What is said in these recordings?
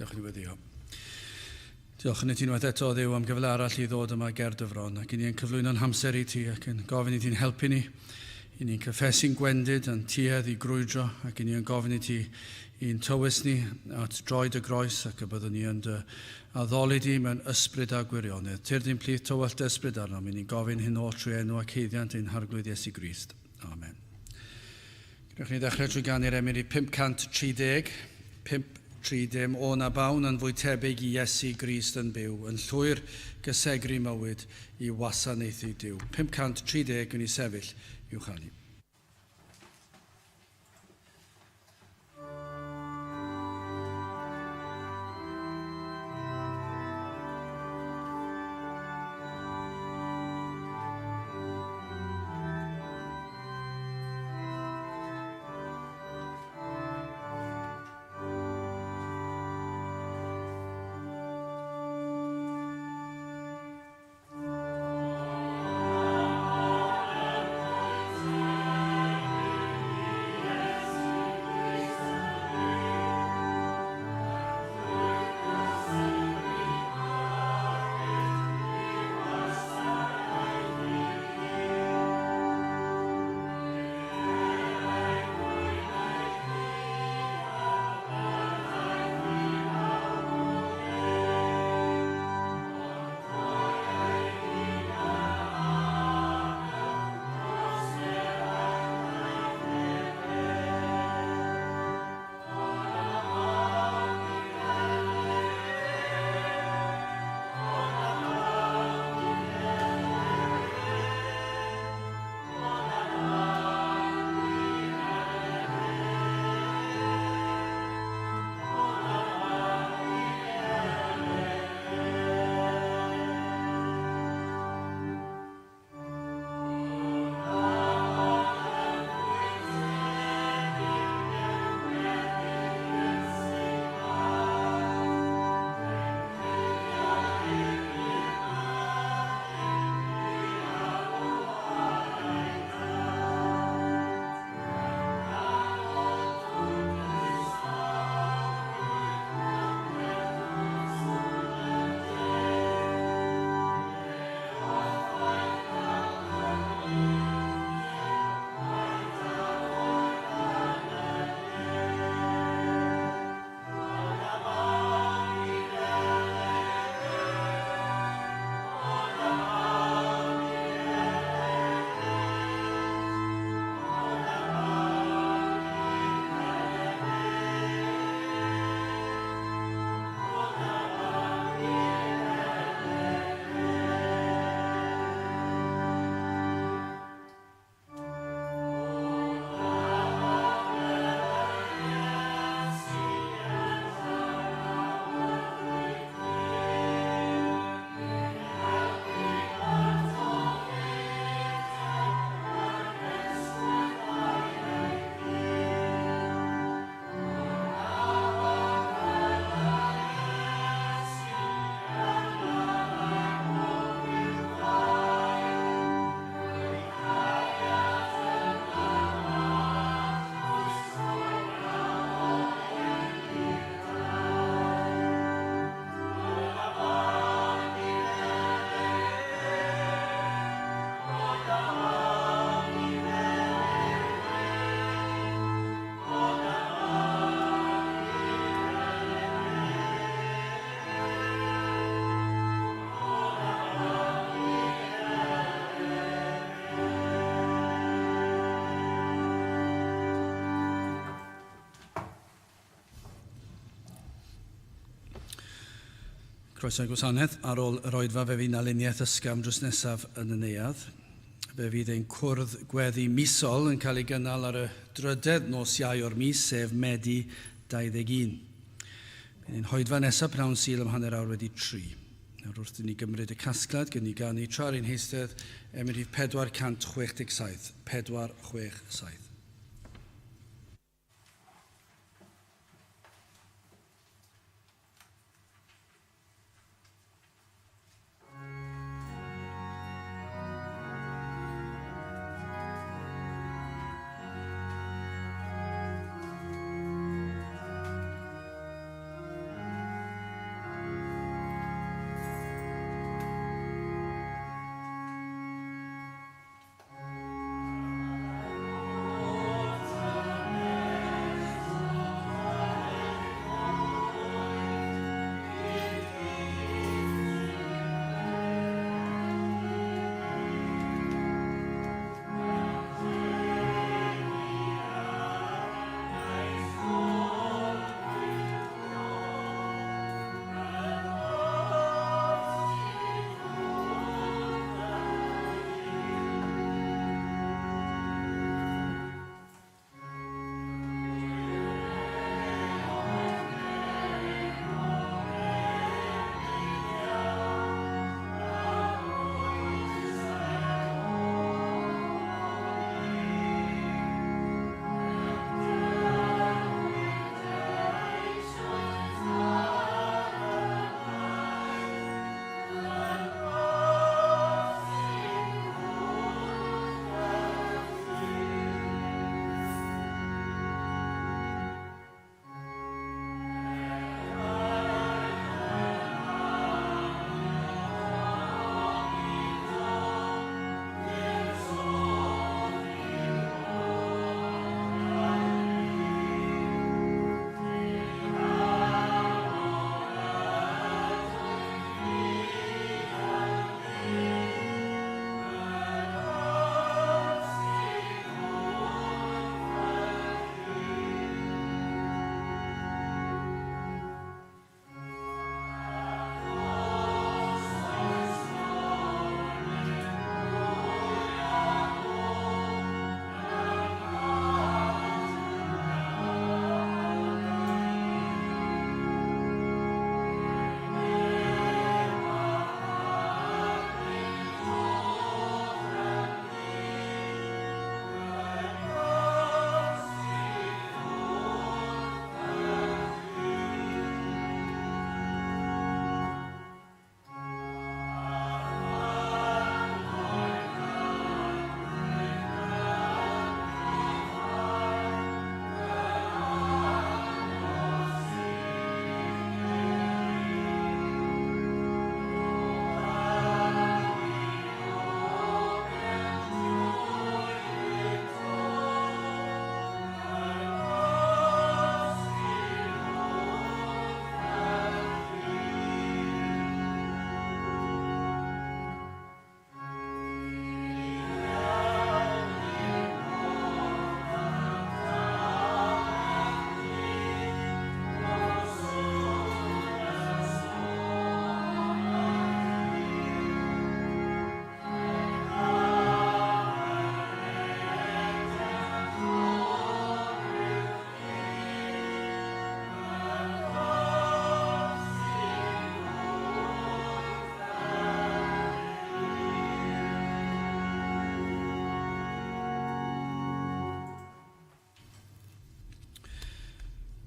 Dewch i ni weddio. Diolch yn i ti unwaith eto, Dduw, am gyfle arall i ddod yma ger dy fron, ac i ni yn cyflwyno'n hamser i ti ac yn gofyn i ti'n helpu ni, i ni'n cyffesu'n gwendid a'n tuedd i grwydro, ac i ni yn gofyn i ti i'n tywys ni at droed y groes, ac y byddwn ni yn dy addoli di mewn ysbryd a gwirionedd. Tyrd i'n plith tywallt dy ysbryd arnom, i ni'n gofyn hyn oll trwy enw ac haeddiant ein Harglwydd Iesu Grist. Amen. Gwnewch ni ddechrau trwy ganu'r emyn i 530, 530, O na bawn yn fwy tebyg i Iesu Grist yn byw, yn llwyr gysegru mywyd i wasanaethu Duw. 530, gwn i sefyll i'w chanu. Croeso i'n gwasanaeth. Ar ôl yr oedfa fe fydd 'na luniaeth ysgafn drws nesaf yn y neuadd. Fe fydd ein cwrdd gweddi misol yn cael ei gynnal ar y drydedd nos Iau o'r mis, sef Medi 21. Bydd ein hoedfa nesaf pnawn Sul am 3:30. Nawr wrth i ni gymryd y casgliad, gwn ni ganu tra ar ein heistedd, emyn rhif 467, 467.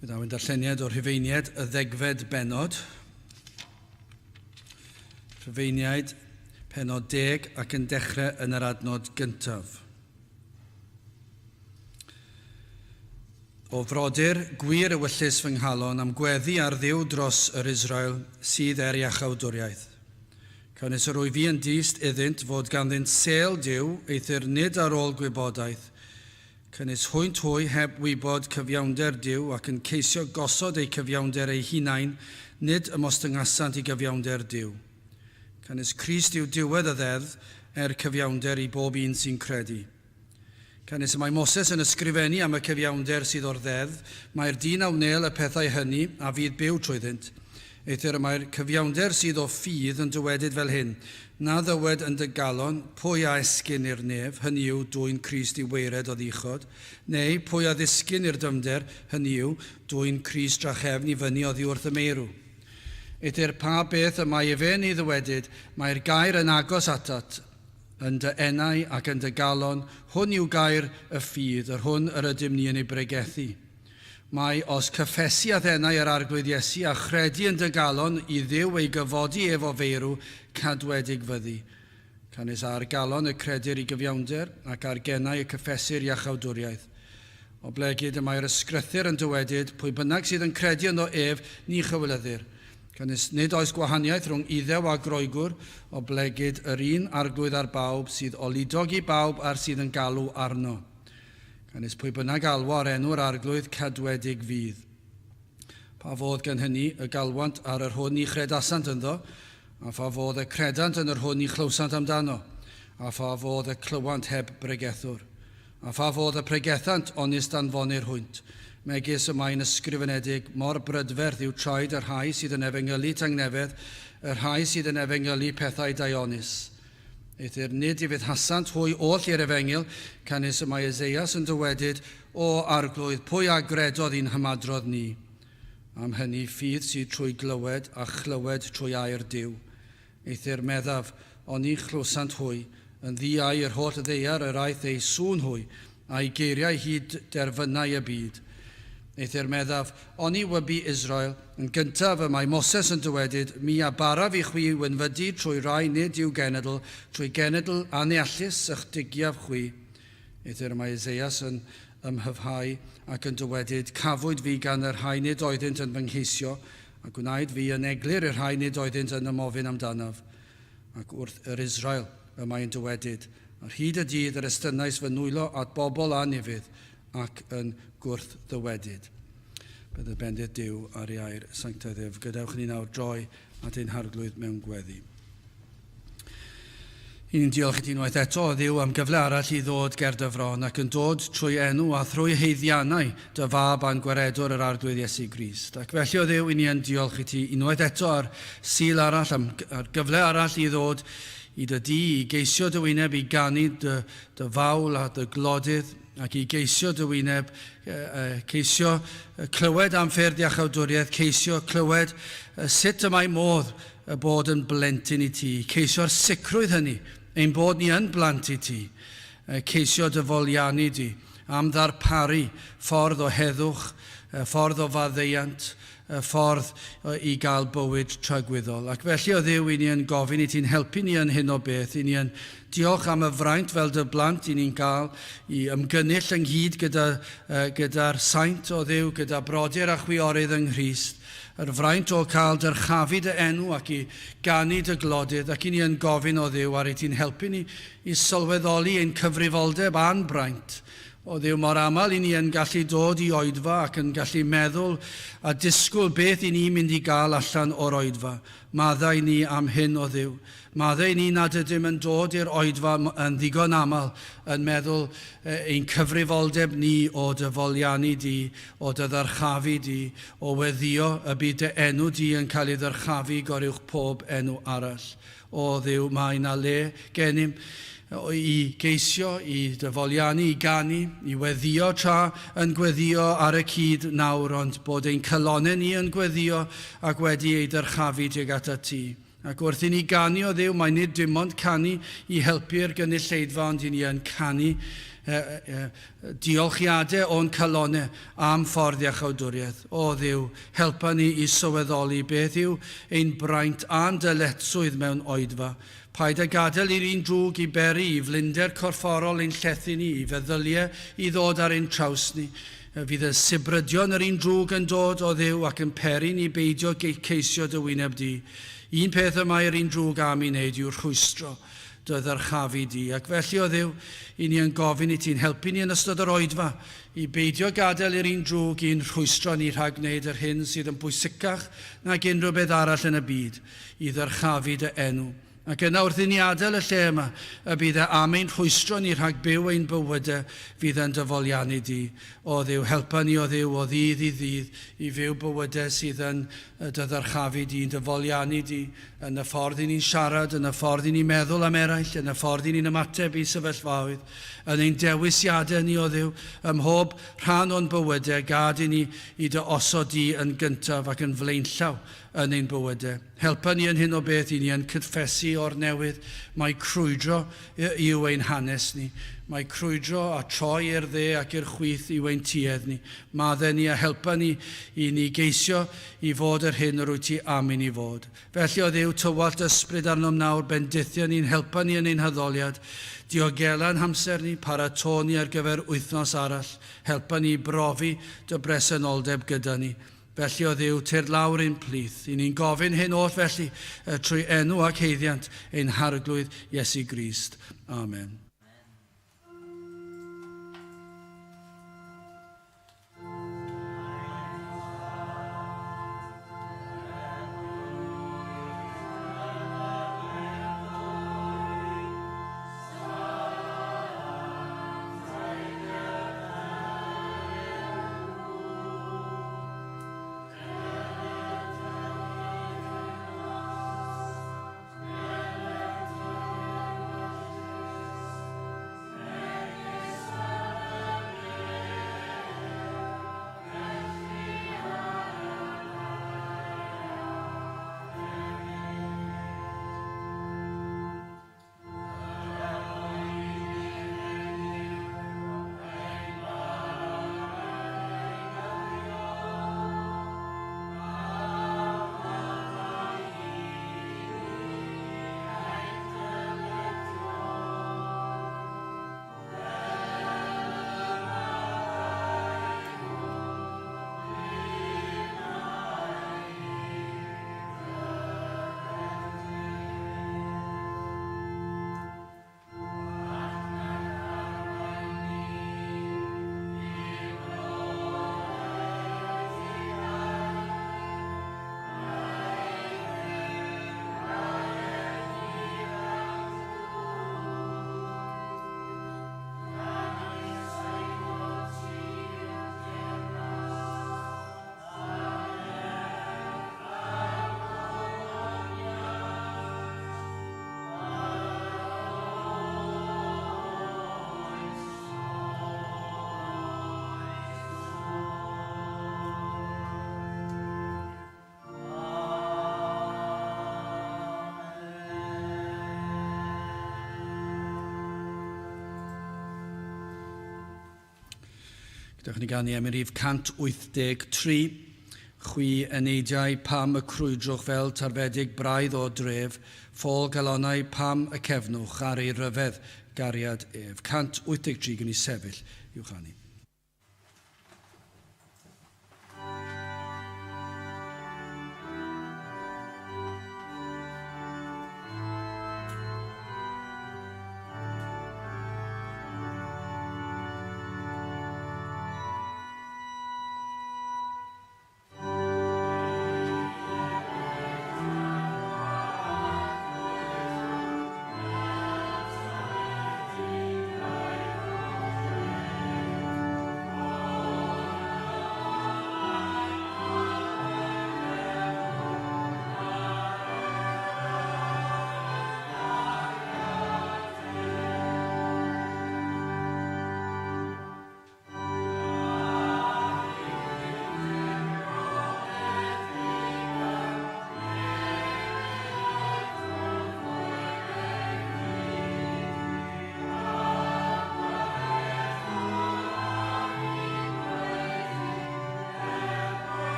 Fe ddaw ein darlleniad o'r Rhufeiniaid, y ddegfed bennod. Rhufeiniaid, pennod deg ac yn dechrau yn yr adnod gyntaf. O frodyr, gwir ewyllys fy nghalon am gweddi ar Dduw dros yr Israel sydd er iachawdwriaeth. Canys yr wyf fi yn dyst iddynt fod ganddynt sêl Duw, eithr nid ar ôl gwybodaeth, Canys hwynt hwy heb wybod cyfiawnder Duw ac yn ceisio gosod eu cyfiawnder eu hunain, nid ymostyngasant i gyfiawnder Duw. Canys Crist yw diwedd y ddeddf, er cyfiawnder i bob un sy'n credu. Canys y mae Moses yn ysgrifennu am y cyfiawnder sydd o'r ddeddf, mai'r dyn a wnêl y pethau hynny a fydd byw trwyddynt. Eithr y mae'r cyfiawnder sydd o ffydd yn dywedyd fel hyn, Na ddywed yn dy galon, Pwy a esgyn i'r nef, hynny yw, dwyn Crist i waered oddiuchod? Neu, Pwy a ddisgyn i'r dyfnder, hynny yw, dwyn Crist drachefn i fyny oddi wrth y meirw? Eithr pa beth y mae efe yn ei ddywedyd, mae'r gair yn agos atat, yn dy enau ac yn dy galon, hwn yw gair y ffydd, yr hwn yr ydym ni yn ei bregethu. Mai os cyffesu a'th enau yr Arglwydd Iesu, a chredu yn dy galon i Dduw ei gyfodi ef o feirw, cadwedig fyddi. Canys ar galon y credir i gyfiawnder, ac ar genau y cyffesir iachawdwriaeth. Oblegid y mae'r Ysgrythur yn dywedyd, Pwy bynnag sydd yn credu ynddo ef, ni chywilyddir. Canys nid oes gwahaniaeth rhwng Iddew a Groegwr, oblegid yr un Arglwydd ar bawb, sydd oludog i bawb a'r sydd yn galw arno. Canys pwy bynnag alwo ar enw'r Arglwydd cadwedig fydd. Pa fodd gan hynny y galwant ar yr hwn ni chredasant ynddo, a pha fodd y credant yn yr hwn ni chlywsant amdano, a pha fodd y clywant heb bregethwr, a pha fodd y pregethant onis danfonir hwynt, megis y mae'n ysgrifenedig, mor brydferth yw traed y rhai sydd yn efengylu tangnefedd, y rhai sydd yn efengylu pethau daionus. Eithr nid ufuddhasant hwy oll i'r efengyl, canys y mae Eseias yn dywedyd, O Arglwydd, pwy a gredodd i'n hymadrodd ni? Am hynny, ffydd sydd trwy glywed, a chlywed trwy air Duw. Eithr meddaf, oni chlywsant hwy, yn ddi-au yr holl ddaear yr aeth eu sŵn hwy, a'i geiriau hyd derfynau y byd. Eithr meddaf, oni wybu Israel, yn gyntaf y mae Moses yn dywedyd, Mi a baraf i chwi wynfydu trwy rai nid yw genedl, trwy genedl anneallus ych digiaf chwi. Eithr y mae Eseias yn ymhyfhau ac yn dywedyd, Cafwyd fi gan y rhai nid oeddynt yn fy ngheisio, a gwnaed fi yn eglur i'r rhai nid oeddynt yn ymofyn amdanaf. Ac wrth yr Israel y mae yn dywedyd, Ar hyd y dydd yr estynnais fy nwylo at bobl anufudd, ac yn gwrthddywedyd. Bydd y bendith Duw ar ei air sanctaidd ef. Gadewch i ni nawr droi at ein Harglwydd mewn gweddi. I ni'n diolch i ti unwaith eto, o Dduw, am gyfle arall i ddod ger dy fron ac yn dod trwy enw a thrwy haeddiannau dy fab a'n gwaredwr yr Arglwydd Iesu Grist. Ac felly, o Dduw, i ni yn diolch i ti unwaith eto ar Sul arall, am ar gyfle arall i ddod i dy dŷ, i geisio dy wyneb, i ganu dy, dy fawl a dy glodydd, ac i geisio dy wyneb, ceisio clywed am ffyrdd iachawdwriaeth, ceisio clywed sut y mae modd y bod yn blentyn i ti, ceisio'r sicrwydd hynny, ein bod ni yn blant i ti, ceisio dy foliannu di am ddarparu ffordd o heddwch, ffordd o faddeuant, y ffordd i gael bywyd tragwyddol. Ac felly, o Dduw, i ni yn gofyn i ti'n helpu ni yn hyn o beth. I ni yn diolch am y fraint fel dy blant i ni'n cael i ymgynnull ynghyd gyda, gyda'r saint, o Dduw, gyda brodyr a chwiorydd yng Nghrist. Yr fraint o cael dyrchafu dy enw ac i ganu dy glodydd, ac i ni yn gofyn, o Dduw, ar i ti'n helpu ni i sylweddoli ein cyfrifoldeb a'n braint O Dduw, mor aml i ni yn gallu dod i oedfa ac yn gallu meddwl a disgwyl beth i ni mynd i gael allan o'r oedfa. Maddau i ni am hyn, o Dduw. Maddau i ni nad ydym yn dod i'r oedfa yn ddigon aml yn meddwl ein cyfrifoldeb ni o dy foliannu di, o dy ddyrchafu di, o weddïo y bydd dy enw di yn cael ei ddyrchafu goruwch pob enw arall. O Dduw, mae 'na le gennym i geisio, i dy foliannu, i ganu, i weddïo tra yn gweddïo ar y cyd nawr, ond bod ein calonnau ni yn gweddïo ac wedi eu dyrchafu tuag atat ti. Ac wrth i ni ganu, o Dduw, mae nid dim ond canu i helpu'r gynulleidfa, ond i ni yn canu diolchiadau o'n calonau am ffordd iachawdwriaeth. O Dduw, helpa ni i sylweddoli beth yw ein braint a'n dyletswydd mewn oedfa. Paid â gadael i'r un drwg i beri i flinder corfforol ein llethu ni, i feddyliau i ddod ar ein traws ni. Fydd y sibrydion yr un drwg yn dod o Dduw ac yn peri ni beidio ceisio dy wyneb di. Un peth y mae'r un drwg am ei wneud yw rhwystro dy ddyrchafu di. Ac felly, o Dduw, i ni yn gofyn i ti'n helpu ni yn ystod yr oedfa i beidio gadael i'r un drwg i'n rhwystro ni rhag gwneud yr hyn sydd yn bwysicach nag unrhyw beth arall yn y byd, i ddyrchafu dy enw. Ac yna wrth i ni adael y lle yma, y bydd e am ein rhwystro ni rhag byw ein bywydau fydd yn dy foliannu di. O Dduw, helpa ni, o Dduw, o ddydd i ddydd, i fyw bywydau sydd yn dy ddyrchafu di, yn dy foliannu di, yn y ffordd i ni'n siarad, yn y ffordd i ni'n meddwl am eraill, yn y ffordd i ni'n ymateb i sefyllfaoedd, yn ein dewisiadau ni, o Dduw, ym mhob rhan o'n bywydau, gad i ni i dy osod di yn gyntaf ac yn flaenllaw yn ein bywydau. Helpa ni yn hyn o beth i ni yn cyffesu o'r newydd mai crwydro yw ein hanes ni. Mae crwydro a troi i'r dde ac i'r chwith yw ein tuedd ni. Maddau ni a helpa ni i ni geisio i fod yr hyn yr wyt ti am i ni fod. Felly, o Dduw, tywallt ysbryd arnom nawr, bendithia ni'n helpa ni yn ein haddoliad. Diogela'n hamser ni, paratô ni ar gyfer wythnos arall. Helpa ni i brofi dy bresenoldeb gyda ni. Felly, o Dduw, tyrd lawr ein plith. I ni'n gofyn hyn oll felly, trwy enw ac haeddiant ein Harglwydd Iesu Grist. Amen. Gadewch i ni ganu am y rhif 183. Chwi eneidiau pam y crwydrwch fel tarfedig braidd o dref, ffôl galonnau pam y cefnwch ar ei ryfedd gariad ef. 183 gwn i sefyll i'w chanu.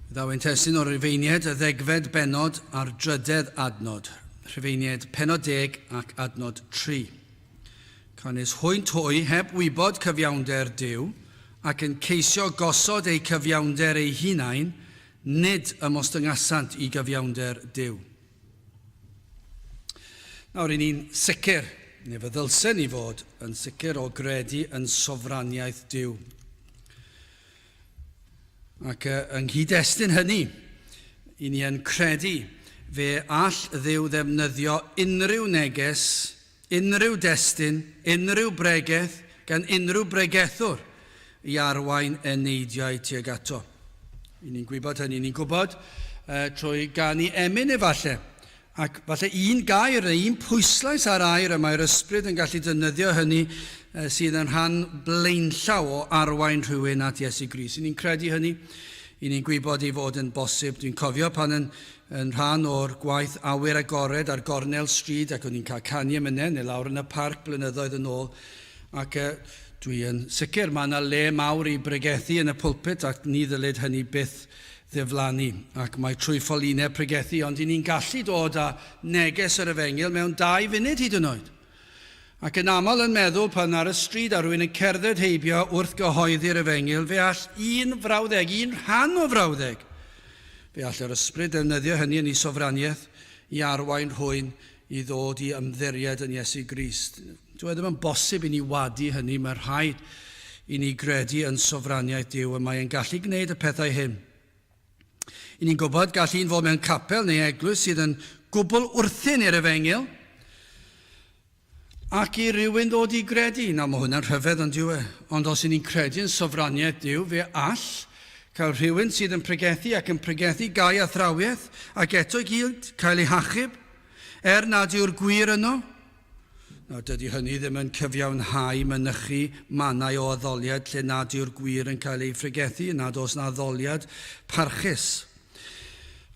Ddaw ein testun o'r Rhufeiniaid, y ddegfed bennod a'r drydedd adnod. Rhufeiniaid pennod deg ac adnod 3. Canys hwynt hwy heb wybod cyfiawnder Duw, ac yn ceisio gosod eu cyfiawnder eu hunain, nid ymostyngasant i gyfiawnder Duw. Nawr, i ni'n sicr, neu fe ddylsen ni fod yn sicr o gredu yn sofraniaeth Duw. Ac yng nghyd-destun hynny, i ni yn credu fe all Dduw ddefnyddio unrhyw neges, unrhyw destun, unrhyw bregeth gan unrhyw bregethwr i arwain eneidiau tuag ato. I ni'n gwybod hynny, ni'n gwybod trwy ganu emyn efallai, Ac falle un gair neu un pwyslais ar air y mae'r ysbryd yn gallu defnyddio hynny sydd yn rhan blaenllaw o arwain rhywun at Iesu Grist. Y'n ni'n credu hynny, y'n ni'n gwybod ei fod yn bosib. Dwi'n cofio pan yn, yn rhan o'r gwaith awyr agored ar gornel stryd ac o'n i'n cael canu emynau neu lawr yn y parc blynyddoedd yn ôl ac dwi yn sicr mae yna le mawr i bregethu yn y pulpit ac ni ddylid hynny byth ddiflannu, ac mae trwy ffolineb pregethu, ond i ni'n gallu dod â neges yr efengyl mewn dau funud hyd yn oed. Ac yn aml yn meddwl pan ar y stryd a rhywun yn cerdded heibio wrth gyhoeddi'r efengyl, fe all un frawddeg, un rhan o frawddeg, fe all yr ysbryd ddefnyddio hynny yn ei sofraniaeth i arwain rhywun i ddod i ymddiried yn Iesu Grist. Dyw e ddim yn bosib i ni wadu hynny, mae rhaid i ni gredu yn sofraniaeth Duw y mae e'n gallu gwneud y pethau hyn. I ni'n gwybod gall un fod mewn capel neu eglwys sydd yn gwbl wrthyn i'r efengyl, ac i rywun ddod i gredu. Nawr, mae hwnna'n rhyfedd ond yw e. Ond os i ni'n credu yn sofraniaeth Duw, fe all cael rhywun sydd yn pregethu ac yn pregethu gau athrawiaeth ac eto i gyd cael ei hachub, er nad yw'r gwir yno. Nawr, dydy hynny ddim yn cyfiawnhau mynychu mannau o addoliad lle nad yw'r gwir yn cael ei phregethu, nad oes 'na addoliad parchus.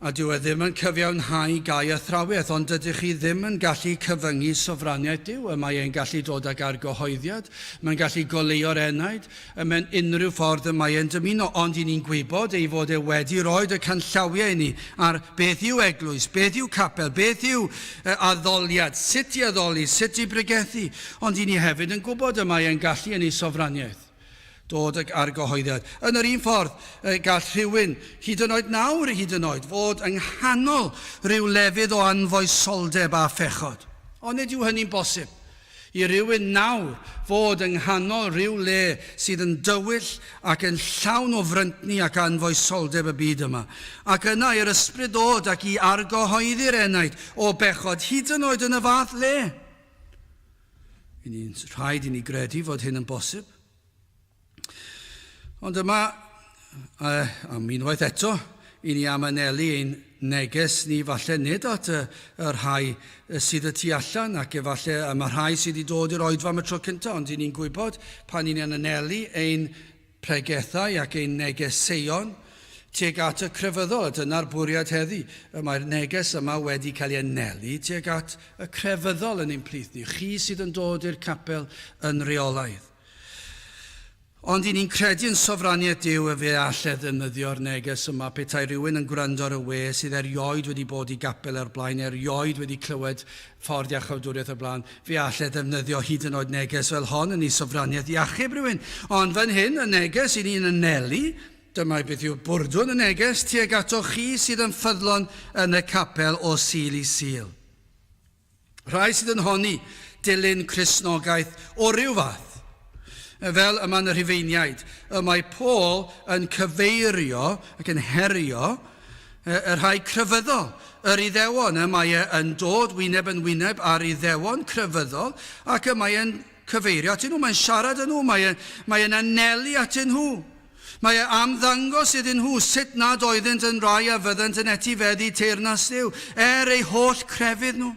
A dyw e ddim yn cyfiawnhau gau athrawiaeth, ond dydych chi ddim yn gallu cyfyngu sofraniaeth Duw. Y mae e'n gallu dod ag argyhoeddiad, mae'n gallu goleuo'r enaid, y mewn unrhyw ffordd y mae e'n dymuno, ond i ni'n gwybod ei fod e wedi rhoid y canllawiau i ni ar beth yw eglwys, beth yw capel, beth yw addoliad, sut i addoli, sut i bregethu, ond i ni hefyd yn gwybod y mae e'n gallu yn ei sofraniaeth. Dod ag argyhoeddiad. Yn yr un ffordd, gall rhywun, hyd yn oed nawr hyd yn oed, fod yng nghanol rhyw lefydd o anfoesoldeb a phechod. Ond nid yw hynny'n bosib. I rywun nawr fod yng nghanol rhyw le sydd yn dywyll ac yn llawn o fryntni ac anfoesoldeb y byd yma, ac yna i'r ysbryd ddod ac i argyhoeddi'r enaid o bechod, hyd yn oed yn y fath le. I ni'n rhaid i ni gredu fod hyn yn bosib. Ond yma, am unwaith eto, i ni am anelu ein neges ni falle nid at y, y rhai sydd y tu allan ac efallai am y rhai sydd wedi dod i'r oedfa am y tro cyntaf, ond i ni'n gwybod pan i ni'n anelu ein pregethau ac ein negeseuon tuag at y crefyddol, a dyna'r bwriad heddi. Y mae'r neges yma wedi cael ei anelu tuag at y crefyddol yn ein plith ni, chi sydd yn dod i'r capel yn rheolaidd. Ond i ni'n credu yn sofraniaeth Duw y fe all e ddefnyddio'r neges yma petai rhywun yn gwrando ar y we sydd erioed wedi bod i gapel o'r blaen, erioed wedi clywed ffordd iachawdwriaeth o'r blaen, fe all e ddefnyddio hyd yn oed neges fel hon yn ei sofraniaeth i achub rhywun. Ond fan hyn, y neges i ni'n anelu, dyma beth yw bwrdwn y neges tuag ato chi sydd yn ffyddlon yn y capel o Sul i Sul. Rhai sydd yn honni dilyn Cristnogaeth o ryw fath. Fel yma yn y Rhufeiniaid, y mae Paul yn cyfeirio ac yn herio y rhai crefyddol, yr Iddewon. Y mae e yn dod wyneb yn wyneb â'r Iddewon crefyddol ac y mae e'n cyfeirio atyn nhw, mae'n siarad â nhw, mae e'n mae e'n anelu atyn nhw. Mae e am ddangos iddyn nhw sut nad oeddynt yn rai a fyddent yn etifeddu teyrnas Dduw, er eu holl crefydd nhw.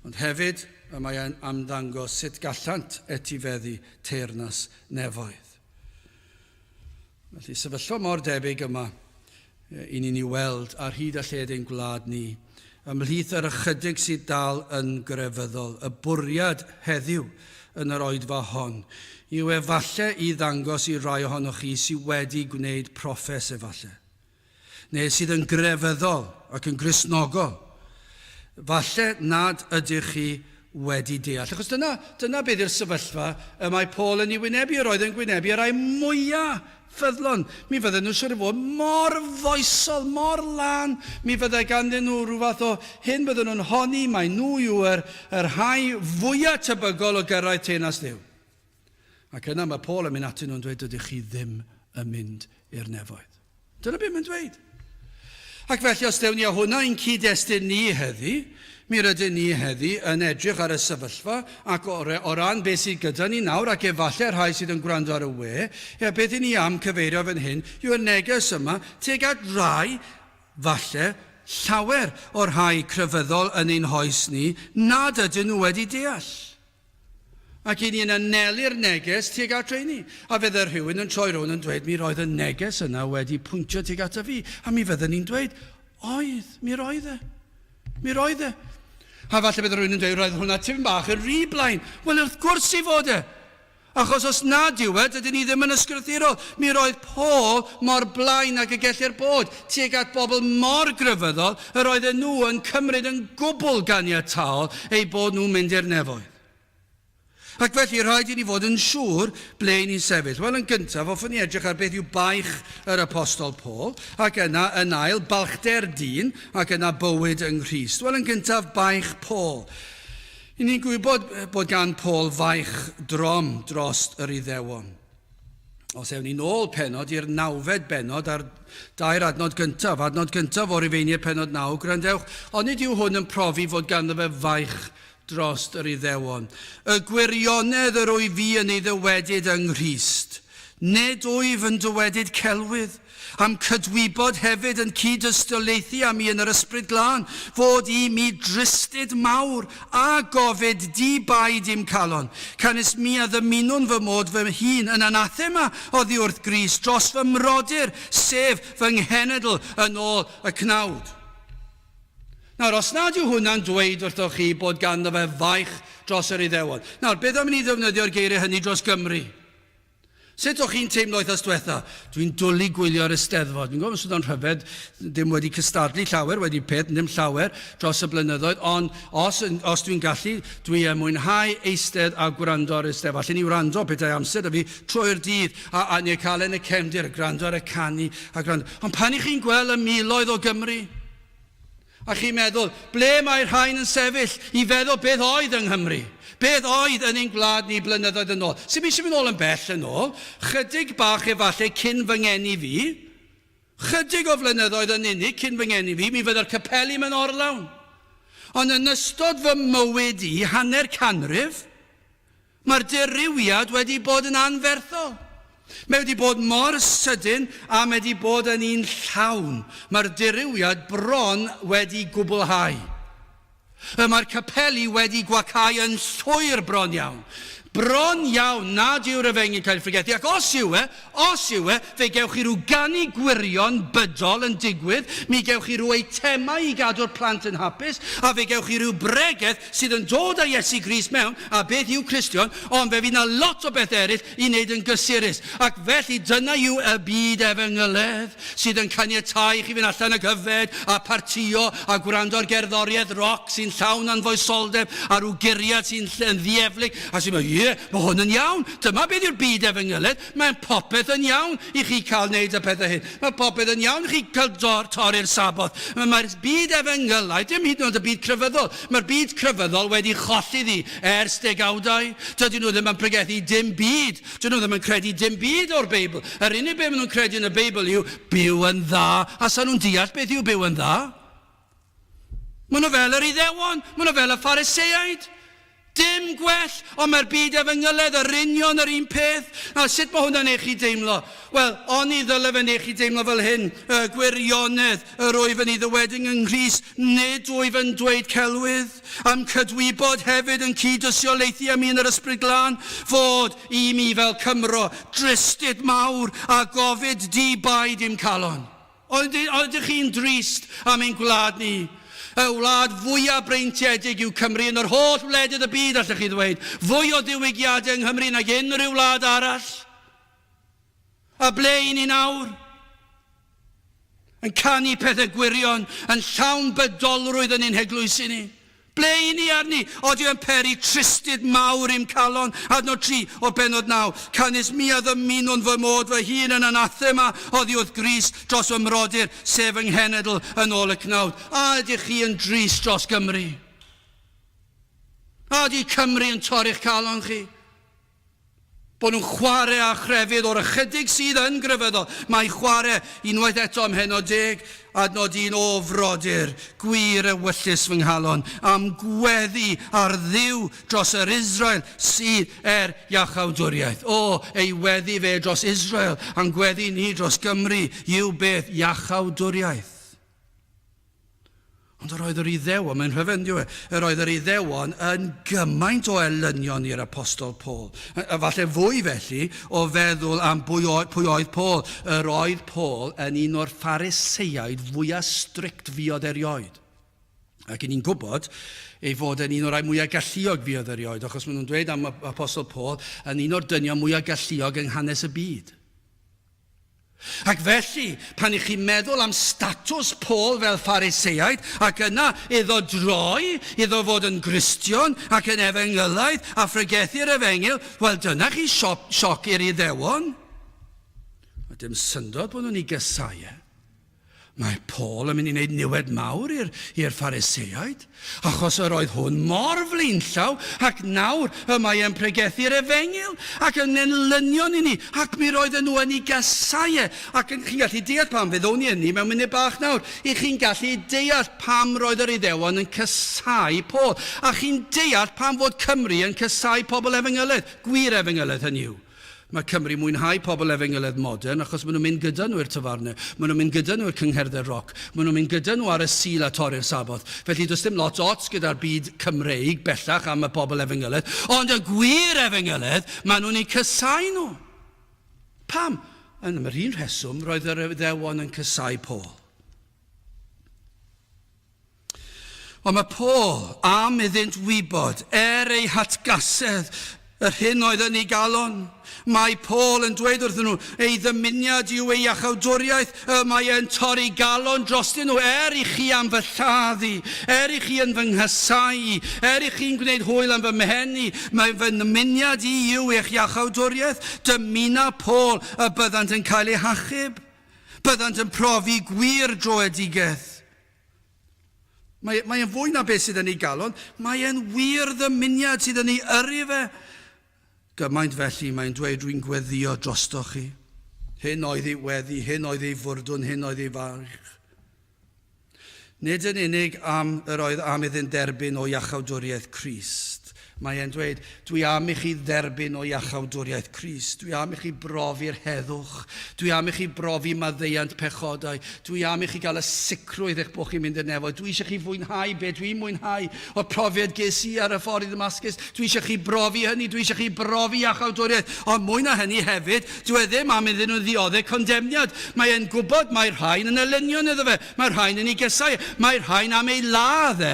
Ond hefyd, y mae e'n am ddangos sut gallant etifeddu teyrnas nefoedd. Felly, sefyllfa mor debyg yma i ni'n ei weld ar hyd a lled ein gwlad ni, ymhlith yr ychydig sydd dal yn grefyddol, y bwriad heddiw yn yr oedfa hon yw efalle i ddangos i rai ohonoch chi sydd wedi gwneud proffes efalle. neu sydd yn grefyddol ac yn Gristnogol, falle nad ydych chi wedi deall. Achos dyna, dyna beth yw'r sefyllfa y mae Paul yn ei wynebu. Yr oedd yn gwynebu y rhai mwyaf ffyddlon. Mi fydden nhw'n siŵr o fod mor foesol, mor lân. Mi fyddai ganddyn nhw rhyw fath o hyn bydden nhw'n honni mai nhw yw yr, y rhai fwyaf tebygol o gyrraedd teyrnas Dduw. Ac yna mae Paul yn mynd atyn nhw'n dweud dydych chi ddim yn mynd i'r nefoedd. Dyna beth mae'n dweud. Ac felly os dewn ni â hwnna i'n cyd-destun ni heddi, mi rydyn ni heddi yn edrych ar y sefyllfa ac o, o ran beth sydd gyda ni nawr ac efallai rhai sydd yn gwrando ar y we, ia, beth i ni am cyfeirio fan hyn yw'r neges yma tuag at rai, falle, llawer o'r rhai crefyddol yn ein hoes ni nad ydyn nhw wedi deall. Ac i ni yn anelu'r neges tuag at rheini. A fydde rhywun yn troi rownd yn dweud, mi roedd y neges yna wedi pwyntio tuag ata fi. A mi fydden ni'n dweud, oedd, mi roedd e. Mi roedd e. A falle bydd rhywun yn dweud, roedd hwnna tipyn bach yn rhy blaen. Wel, wrth gwrs i fod e. Achos os nad yw e, dydyn ni ddim yn ysgrythurol. Mi roedd Paul mor blaen ag y gellir bod, tuag at bobl mor grefyddol, yr oedden nhw yn cymryd yn gwbl ganiataol eu bod nhw'n mynd i'r nefoedd. Ac felly rhaid i ni fod yn siŵr ble i ni'n sefyll. Wel, yn gyntaf, hoffwn ni edrych ar beth yw baich yr apostol Paul, ac yna yn ail, balchder dyn, ac yna bywyd yng Nghrist. Wel, yn gyntaf, baich Paul. I ni'n gwybod bod gan Paul faich drom dros yr Iddewon. Os ewn ni nôl pennod i'r nawfed bennod a'r dair adnod gyntaf, adnod gyntaf o Rufeiniaid pennod 9, gwrandewch, onid yw hwn yn profi fod ganddo fe faich drost yr Iddewon? Y gwirionedd yr wyf fi yn ei ddywedyd yng Nghrist. Nid wyf yn dywedyd celwydd, A'm cydwybod hefyd yn cyd-ystyliaethu â mi yn yr Ysbryd Glân, fod i mi dristyd mawr a gofid di-baid i'm calon, canys mi a ddymunwn fy mod fy hun yn anathema oddi wrth Grist dros fy mrodyr, sef fy nghenedl yn ôl y cnawd. Nawr, os nad yw hwnna'n dweud wrthoch chi bod ganddo fe faich dros yr Iddewon. Nawr, beth am i ni ddefnyddio'r geiriau hynny dros Gymru? Sut o'ch chi'n teimlo wythnos diwetha? Dwi'n dwlu gwylio'r Eisteddfod. Dwi'n gwybod mae'n rhyfedd, ddim wedi cystadlu llawer, wedi peth, ddim llawer dros y blynyddoedd, ond os, os dwi'n gallu, dwi yn mwynhau eistedd a gwrando ar Eisteddfod. Allen ni wrando petai amser 'da fi trwy'r dydd, a, a neu cael yn y cefndir, a gwrando ar y canu, a gwrando. Ond pan i chi'n gweld y miloedd o Gymru, A chi'n meddwl, ble mae'r rhain yn sefyll i feddwl beth oedd yng Nghymru? Beth oedd yn ein gwlad ni blynyddoedd yn ôl? Sdim eisiau mynd ôl yn bell yn ôl, chydig bach efallai cyn fy ngeni fi, chydig o flynyddoedd yn unig cyn fy ngeni fi, mi fydde'r capeli 'ma'n orlawn. Ond yn ystod fy mywyd i, hanner canrif, Mae'r dirywiad wedi bod yn anferthol. Mae wedi bod mor sydyn a mae wedi bod yn un llawn. Mae'r dirywiad bron wedi gwblhau. Y mae'r capeli wedi gwacau yn llwyr bron iawn. Bron iawn nad yw'r efengyl cael ei phregethu, ac os yw e, os yw e, fe gewch chi rhyw ganu gwirion bydol yn digwydd, mi gewch chi rhyw eitemau i gadw'r plant yn hapus, a fe gewch chi rhyw bregeth sydd yn dod â Iesu Grist mewn, a beth yw Cristion, ond fe fydd 'na lot o bethau eraill i wneud yn gysurus. Ac felly dyna yw y byd efengyledd, sydd yn caniatáu i chi fynd allan ac yfed, a partïo, a gwrando ar gerddoriaeth roc sy'n llawn anfoesoldeb, a rhyw guriad sy'n yn ddieflig, a sy'n meddwl, ie, mae hwn yn iawn, dyma beth yw'r byd efengyledd, Mae'n popeth yn iawn i chi cael wneud y pethau hyn. Mae popeth yn iawn i chi cael torri'r Saboth. Mae'r byd efengylaidd, dim hyd yn oed y byd crefyddol, mae'r byd crefyddol wedi cholli ddi ers degawdau. Dydyn nhw ddim yn pregethu dim byd. Dydyn nhw ddim yn credu dim byd o'r Beibl. Yr unig beth maen nhw'n credu yn y Beibl yw byw yn dda. A sa nhw'n deall beth yw byw yn dda? Maen nhw fel yr Iddewon, maen nhw fel y Phariseaid. Dim gwell, ond mae'r byd efengyledd yr union yr un peth. Nawr, sut mae hwnna'n eich chi deimlo? Wel, oni ddyle fe wneud chi deimlo fel hyn, y gwirionedd yr wyf yn ei ddywedyd yng Nghrist, nid wyf yn dweud celwydd, a'm cydwybod hefyd yn cyd-ysiolaethu â mi yn yr Ysbryd Glân, fod i mi fel Cymro dristyd mawr a gofid di-baid i'm calon. Ond ydych chi'n drist am ein gwlad ni? Y wlad fwyaf breintiedig yw Cymru yn yr holl wledydd y byd, allech chi ddweud. Fwy o ddiwygiadau yng Nghymru nag unrhyw wlad arall. A ble i ni nawr? Yn canu pethau gwirion, yn llawn bydolrwydd yn ein heglwysi ni. Ble i ni arni? Odi yn peri tristid mawr i'm calon? Adnod 3 o bennod 9. Canys mi a ddymunwn fy mod fy hun yn anathema oddi wrth Grist dros fy mrodyr, sef fy nghenedl yn ôl y cnawd. A ydych chi yn drist dros Gymru? A ydy Cymru yn torri'ch calon chi? Bod nhw'n chwarae â chrefydd o'r ychydig sydd yn grefyddol. Mae chwarae, unwaith eto ym mhennod deg, adnod un, O frodyr, gwir ewyllys fy nghalon, am gweddi ar Dduw dros yr Israel sydd er iachawdwriaeth. O, ei weddi fe dros Israel, a'n gweddi ni dros Gymru, yw beth? Iachawdwriaeth. Ond yr oedd yr Iddewon, mae'n rhyfedd yn dyw e, yr oedd yr Iddewon yn gymaint o elynion i'r Apostol Paul. A falle fwy felly o feddwl am bwy oedd, pwy oedd Paul. Yr oedd Paul yn un o'r Phariseiaid fwyaf strict fuodd erioed. Ac i ni'n gwybod ei fod yn un o'r rhai mwyaf galluog fuodd erioed, achos maen nhw'n dweud am Apostol Paul yn un o'r dynion mwyaf galluog yng nghanes y byd. Ac felly, pan y'ch chi'n meddwl am statws Paul fel Phariseaid, ac yna iddo droi, iddo fod yn Gristion ac yn efengylaidd a phregethu'r efengyl, wel dyna chi siop, sioc i'r Iddewon. A dim syndod bod nhw'n ei gysau e. Mae Paul yn mynd i wneud niwed mawr i'r, i'r Phariseaid, achos yr oedd hwn mor flaenllaw, ac nawr y mae e'n pregethu'r efengyl, ac yn enlynion i ni, ac mi roedden nhw yn ei gasau e, ac yn, chi'n gallu deall pam, fe ddown ni ynni mewn munud bach nawr, i chi'n gallu deall pam roedd yr Iddewon yn casau Paul, a chi'n deall pam fod Cymru yn casau pobl efengylaidd, gwir efengylaidd hynny yw. Mae Cymru mwynhau pobl efengylaidd modern achos maen nhw'n mynd gyda nhw i'r tafarnau, maen nhw'n mynd gyda nhw i'r cyngherddau roc, maen nhw'n mynd gyda nhw ar y Sul a torri'r Saboth. Felly does dim lot ots gyda'r byd Cymreig bellach am y pobl efengylaidd, ond y gwir efengylaidd, maen nhw'n eu casau nhw. Pam? Yn am yr un rheswm roedd yr Iddewon yn casau Paul. Ond mae Paul am iddynt wybod, er ei hatgasedd, yr hyn oedd yn ei galon. Mae Paul yn dweud wrthyn nhw, ei ddymuniad yw ei iachawdwriaeth, y mae e'n torri galon drostyn nhw, er i chi am fy lladd i, er i chi yn fy nghasau i, er i chi'n gwneud hwyl am fy mhen i, mae fy nymuniad i yw eich iachawdwriaeth. Dymuna Paul y byddant yn cael eu hachub. Byddant yn profi gwir droedigaeth. Mae, mae e'n fwy na beth sydd yn ei galon, mae e'n wir ddymuniad sydd yn ei yrru fe. Gymaint felly mae'n dweud rwy'n gweddio drostoch chi. Hyn oedd ei weddi, hyn oedd ei fwrdwn, hyn oedd ei farch. Nid yn unig am yr oedd am iddynt dderbyn o iachawdwriaeth Crist, Mae e'n dweud, dwi am i chi dderbyn o iachawdwriaeth Crist, dwi am i chi brofi'r heddwch, dwi am i chi brofi maddeuant pechodau, dwi am i chi gael y sicrwydd eich bod chi'n mynd i'r nefoedd, dwi eisiau chi fwynhau be dwi'n mwynhau o'r profiad ges i ar y ffordd i Ddamascus, dwi eisiau chi brofi hynny, dwi eisiau chi brofi iachawdwriaeth, ond mwy na hynny hefyd, dyw e ddim am iddyn nhw ddioddef condemniad, mae e'n gwybod mae rhain yn elynion iddo fe, mae rhain yn ei gesau, mae rhain am ei ladd e,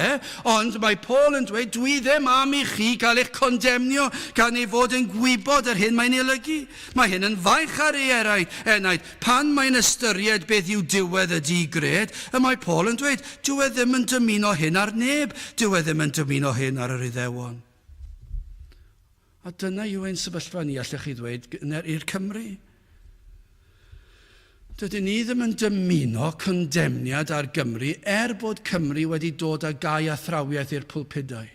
Ond mae Paul yn dweud, dwi ddim am i chi gael eich condemnio gan ei fod yn gwybod yr hyn mae'n ei olygu. Mae hyn yn faich ar ei eraid, enaid. Pan mae'n ystyried beth yw diwedd y di-gred, y mae Paul yn dweud, dyw e ddim yn dymuno hyn ar neb, dyw e ddim yn dymuno hyn ar yr Iddewon. A dyna yw ein sefyllfa ni, allech chi ddweud, i'r Cymry. Dydyn ni ddim yn dymuno condemniad ar Gymru er bod Cymru wedi dod â gau athrawiaeth i'r pulpudau.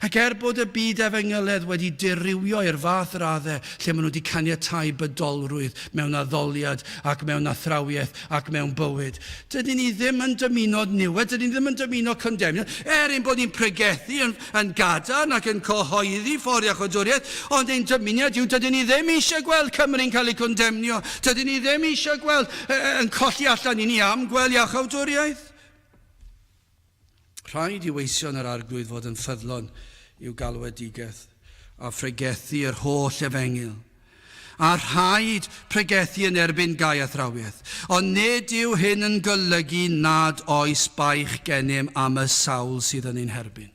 Ac er bod y byd efengyledd wedi dirywio i'r fath raddau lle maen nhw wedi caniatáu bydolrwydd mewn addoliad ac mewn athrawiaeth ac mewn bywyd, dydyn ni ddim yn dymuno niwed, dydyn ni ddim yn dymuno condemniad, er ein bod ni'n pregethu yn yn gadarn ac yn cyhoeddi ffordd iachawdwriaeth, ond ein dymuniad yw dydyn ni ddim eisiau gweld Cymru'n cael ei condemnio, dydyn ni ddim eisiau gweld yn colli allan, i ni am gweld iachawdwriaeth. Rhaid i weision yr Arglwydd fod yn ffyddlon i'w galwedigaeth a phregethu yr holl efengyl. A rhaid pregethu yn erbyn gau athrawiaeth. Ond nid yw hyn yn golygu nad oes baich gennym am y sawl sydd yn ein herbyn.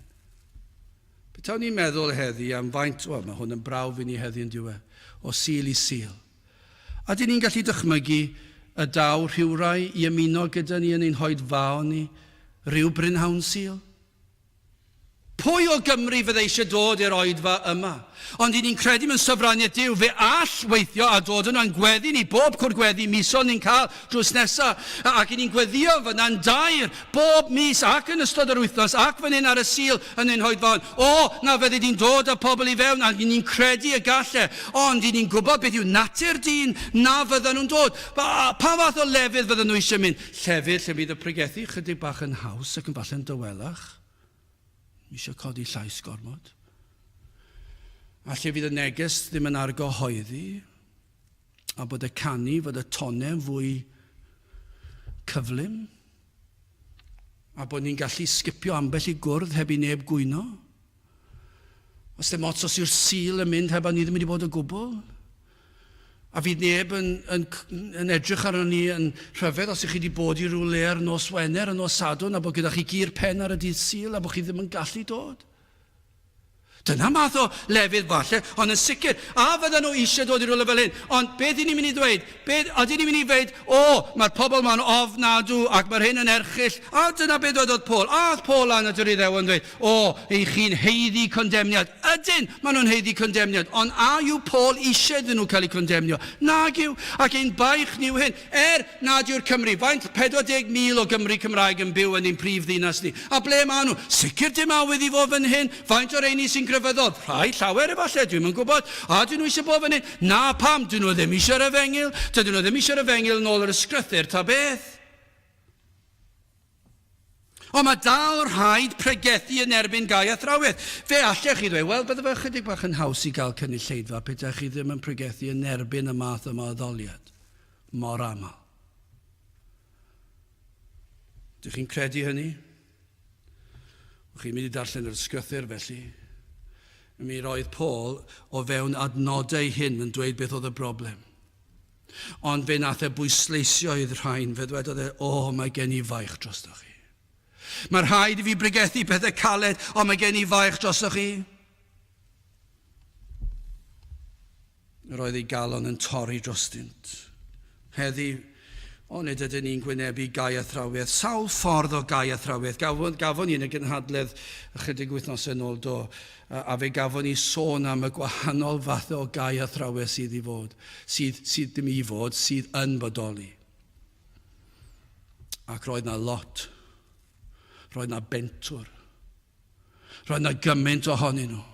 Petawn ni'n meddwl heddi am faint, wel, mae hwn yn brawf i ni heddi yn diwe, o Sul i Sul. A dyn ni'n gallu dychmygu y daw rhywrai i ymuno gyda ni yn ein hoedfaon ni ryw brynhawn Sul? Pwy o Gymru fydde eisiau dod i'r oedfa yma? Ond i ni'n credu mewn sofraniaeth Duw, fe all weithio a dod yno a'n gweddi ni bob cwr gweddi misol ni'n cael drws nesa, ac i ni'n gweddio fyna'n daer bob mis ac yn ystod yr wythnos ac fan hyn ar y Sul yn ein hoedfaon. O, na fyddi di'n dod â pobl i fewn, ac i ni'n credu y gall e, ond i ni'n gwybod beth yw natur dyn, na fyddan nhw'n dod. Pa, pa fath o lefydd fyddan nhw eisiau mynd? Llefydd lle bydd y pregethu chydig bach yn haws ac yn falle'n dawelach. Ddim eisiau codi llais gormod. A lle fydd y neges ddim yn argyhoeddi, a bod y canu, fod y tonau yn fwy cyflym, a bod ni'n gallu sgipio ambell i gwrdd heb i neb gwyno. Os dim ots os yw'r Sul yn mynd heb a ni ddim wedi bod o gwbl. A fydd neb yn, yn, yn edrych arno ni yn rhyfedd os ych chi wedi bod i ryw le ar nos Wener, y nos Sadwrn, a bod gyda chi gur pen ar y dydd Sul a bod chi ddim yn gallu dod. Dyna math o lefydd falle, ond yn sicr, a fydden nhw eisiau dod i rywle fel hyn? Ond beth i ni'n mynd i ddweud? Beth, ydyn ni'n mynd i ddweud, o, mae'r pobl ma'n ofnadw ac mae'r hyn yn erchyll, a dyna beth dwedodd Paul. A ath Paul lan at yr Iddewon yn dweud, o, ych chi'n haeddu condemniad. Ydyn, maen nhw'n haeddu condemniad, ond a yw Paul eisiau iddyn nhw cael eu condemnio? Nag yw, ac ein baich ni yw hyn. Er nad yw'r Cymry, faint 40,000 o Gymry Cymraeg yn byw yn ein prif ddinas ni? A ble maen nhw? Sicr dim awydd i fod fan hyn. Faint o'r rheini sy'n grefyddol? Rhai, llawer efallai, dwi'm yn gwybod. A ydyn nhw eisiau bod fan hyn? Na, pam? Dyn nhw ddim eisiau'r efengyl. Dydyn nhw ddim eisiau'r efengyl yn ôl yr ysgrythur, ta beth. Ond mae dal rhaid pregethu yn erbyn gau athrawiaeth. Fe allech chi ddweud, wel, bydde fe ychydig bach yn haws i gael cynulleidfa petaech chi ddim yn pregethu yn erbyn y math yma o addoliad mor aml. Dych chi'n credu hynny? Chi'n mynd i darllen yr ysgrythur felly. Mi roedd Paul o fewn adnodau hyn yn dweud beth oedd y broblem. Ond fe nath e bwysleisio idd rhain, fe ddwedodd e, o, mae gen i faich drostoch chi. Mae rhaid i fi bregethu pethau caled, ond mae gen i faich drostoch chi. Yr oedd ei galon yn torri drostynt. Heddi, onid ydyn ni'n gwynebu gau athrawiaeth? Sawl ffordd o gau athrawiaeth. Gafon, gafon ni yn y gynhadledd ychydig wythnosau yn ôl do, a fe gafon ni sôn am y gwahanol fathau o gau athrawiaeth sydd i fod, sydd, sydd ddim i fod, sydd yn bodoli. Ac roedd na lot. Roedd na bentwr. Roedd na gymaint ohonyn nhw.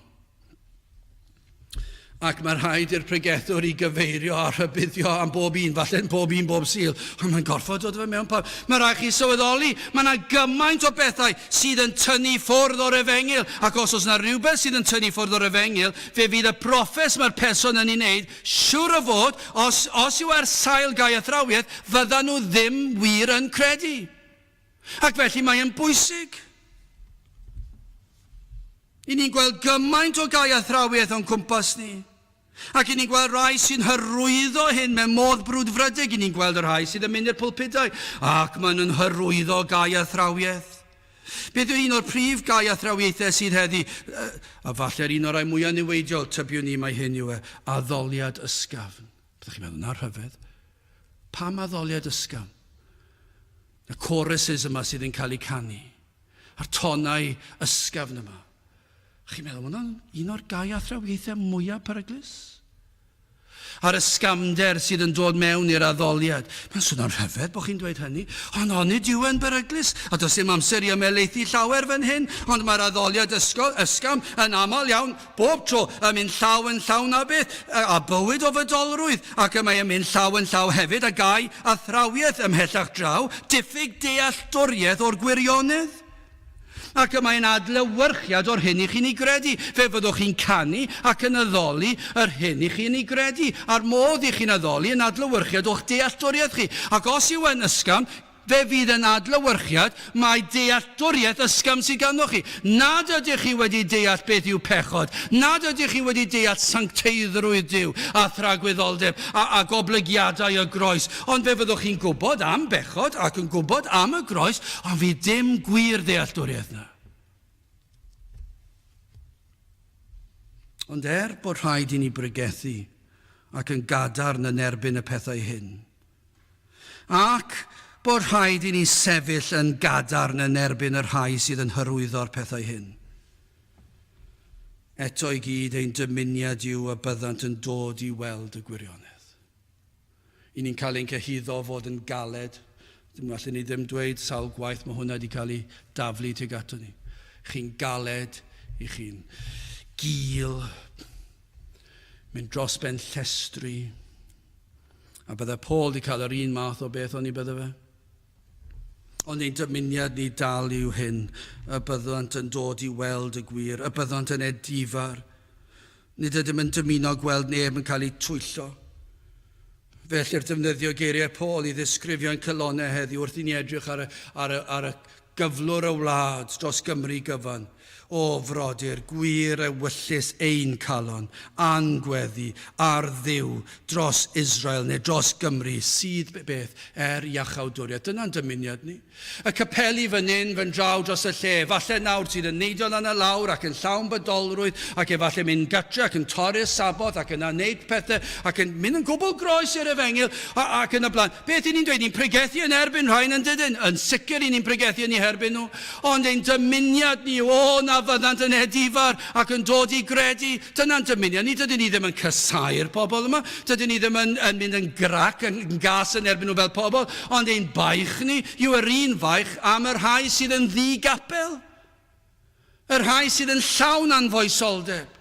Ac mae rhaid i'r pregethwr i gyfeirio a rhybuddio am bob un, falle'n bob un bob Sul, ond mae'n gorfod dod fe mewn pawb. Mae rhaid chi sylweddoli, mae yna gymaint o bethau sydd yn tynnu ffwrdd o'r efengyl, ac os oes yna rhywbeth sydd yn tynnu ffwrdd o'r efengyl, fe fydd y broffes mae'r person yn ei wneud, siwr o fod, os, os yw ar sail gau athrawiaeth, fyddan nhw ddim wir yn credu. Ac felly mae yn bwysig. I ni'n gweld gymaint o gau athrawiaeth o'n cwmpas ni. Ac i ni'n gweld rhai sy'n hyrwyddo hyn mewn modd brwdfrydig. I ni'n gweld y rhai sydd yn mynd i'r pulpudau ac maen nhw'n hyrwyddo gau athrawiaeth. Beth yw un o'r prif gau athrawiaethau sydd heddi? A falle'r un o'r rhai mwyaf niweidiol, tybiwn ni mai hyn yw e, addoliad ysgafn. Byddwch chi'n meddwl, na rhyfedd. Pam addoliad ysgafn? Y choruses yma sydd yn cael eu canu, a'r tonau ysgafn yma. Chi'n meddwl, mae hwnna'n un o'r gau athrawiaethau mwyaf peryglus? A'r ysgafnder sydd yn dod mewn i'r addoliad. Mae'n swnio'n rhyfedd bod chi'n dweud hynny, ond onid yw e'n beryglus? A does dim amser i ymhelaethu llawer fan hyn, ond mae'r addoliad ysgol, ysgafn yn aml iawn Bob tro, yn mynd llaw yn llaw na beth, â bywyd o fydolrwydd, ac y mae yn mynd llaw yn llaw hefyd â gau athrawiaeth ymhellach draw, diffyg dealltwriaeth o'r gwirionedd. Ac y mae'n adlewyrchiad o'r hyn i chi'n ei gredu. Fe fyddwch chi'n canu ac yn addoli yr hyn i chi'n ei gredu, a'r modd i chi'n addoli yn adlewyrchiad o'ch dealltwriaeth chi. Ac os yw e'n ysgafn, Fe fydd yn adlewyrchiad mai dealltwriaeth ysgafn sydd ganddoch chi, nad ydych chi wedi deall beth yw pechod, nad ydych chi wedi deall sancteiddrwydd Duw a thragwyddoldeb a, a goblygiadau y groes. Ond fe fyddwch chi'n gwybod am bechod ac yn gwybod am y groes, ond fydd dim gwir ddealltwriaeth na. Ond er bod rhaid i ni bregethu ac yn gadarn yn erbyn y pethau hyn, Ac bod rhaid i ni sefyll yn gadarn yn erbyn y rhai sydd yn hyrwyddo'r pethau hyn. Eto i gyd, ein dymuniad yw y byddant yn dod i weld y gwirionedd. I ni'n cael ein cyhuddo o fod yn galed. Ddim allen ni ddim dweud sawl gwaith mae hwnna wedi cael ei daflu tuag ato ni. Chi'n galed, i chi'n gul, mynd dros ben llestri. A bydde Paul wedi cael yr un math o beth o'n i bydde fe. Ond ein dymuniad ni dal yw hyn, y byddant yn dod i weld y gwir, y byddant yn edifar. Nid ydym yn dymuno gweld neb yn cael eu twyllo. Felly'r defnyddio geiriau Paul i ddisgrifio'n calonnau heddiw wrth i ni edrych ar y, ar y, ar y gyflwr y wlad dros Gymru gyfan. O frodyr, gwir ewyllys ein calon, a'n gweddi ar Dduw dros Israel neu dros Gymru, sydd, beth, er iachawdwriaeth. Dyna'n dymuniad ni. Y capeli fan hyn, fan draw dros y lle, falle nawr sydd yn neidio lan a lawr ac yn llawn bodolrwydd ac efallai mynd gatre ac yn torri'r Saboth ac yna wneud pethau ac yn mynd yn gwbl groes i'r efengyl ac yn y blaen. Beth 'y ni'n dweud? Ni'n pregethu yn erbyn rhain, yn dydyn? Yn sicr 'y ni'n pregethu yn eu herbyn nhw. Ond ein dymuniad ni yw, o, na fyddant yn edifar ac yn dod i gredu. Dyna'n dymuniad ni. Dydyn ni ddim yn casáu'r pobl yma. Dydyn ni ddim yn, yn mynd yn grac, yn, yn gas yn erbyn nhw fel pobl. Ond ein baich ni yw yr un faich am y rhai sydd yn ddi-gapel. Y rhai sydd yn llawn anfoesoldeb,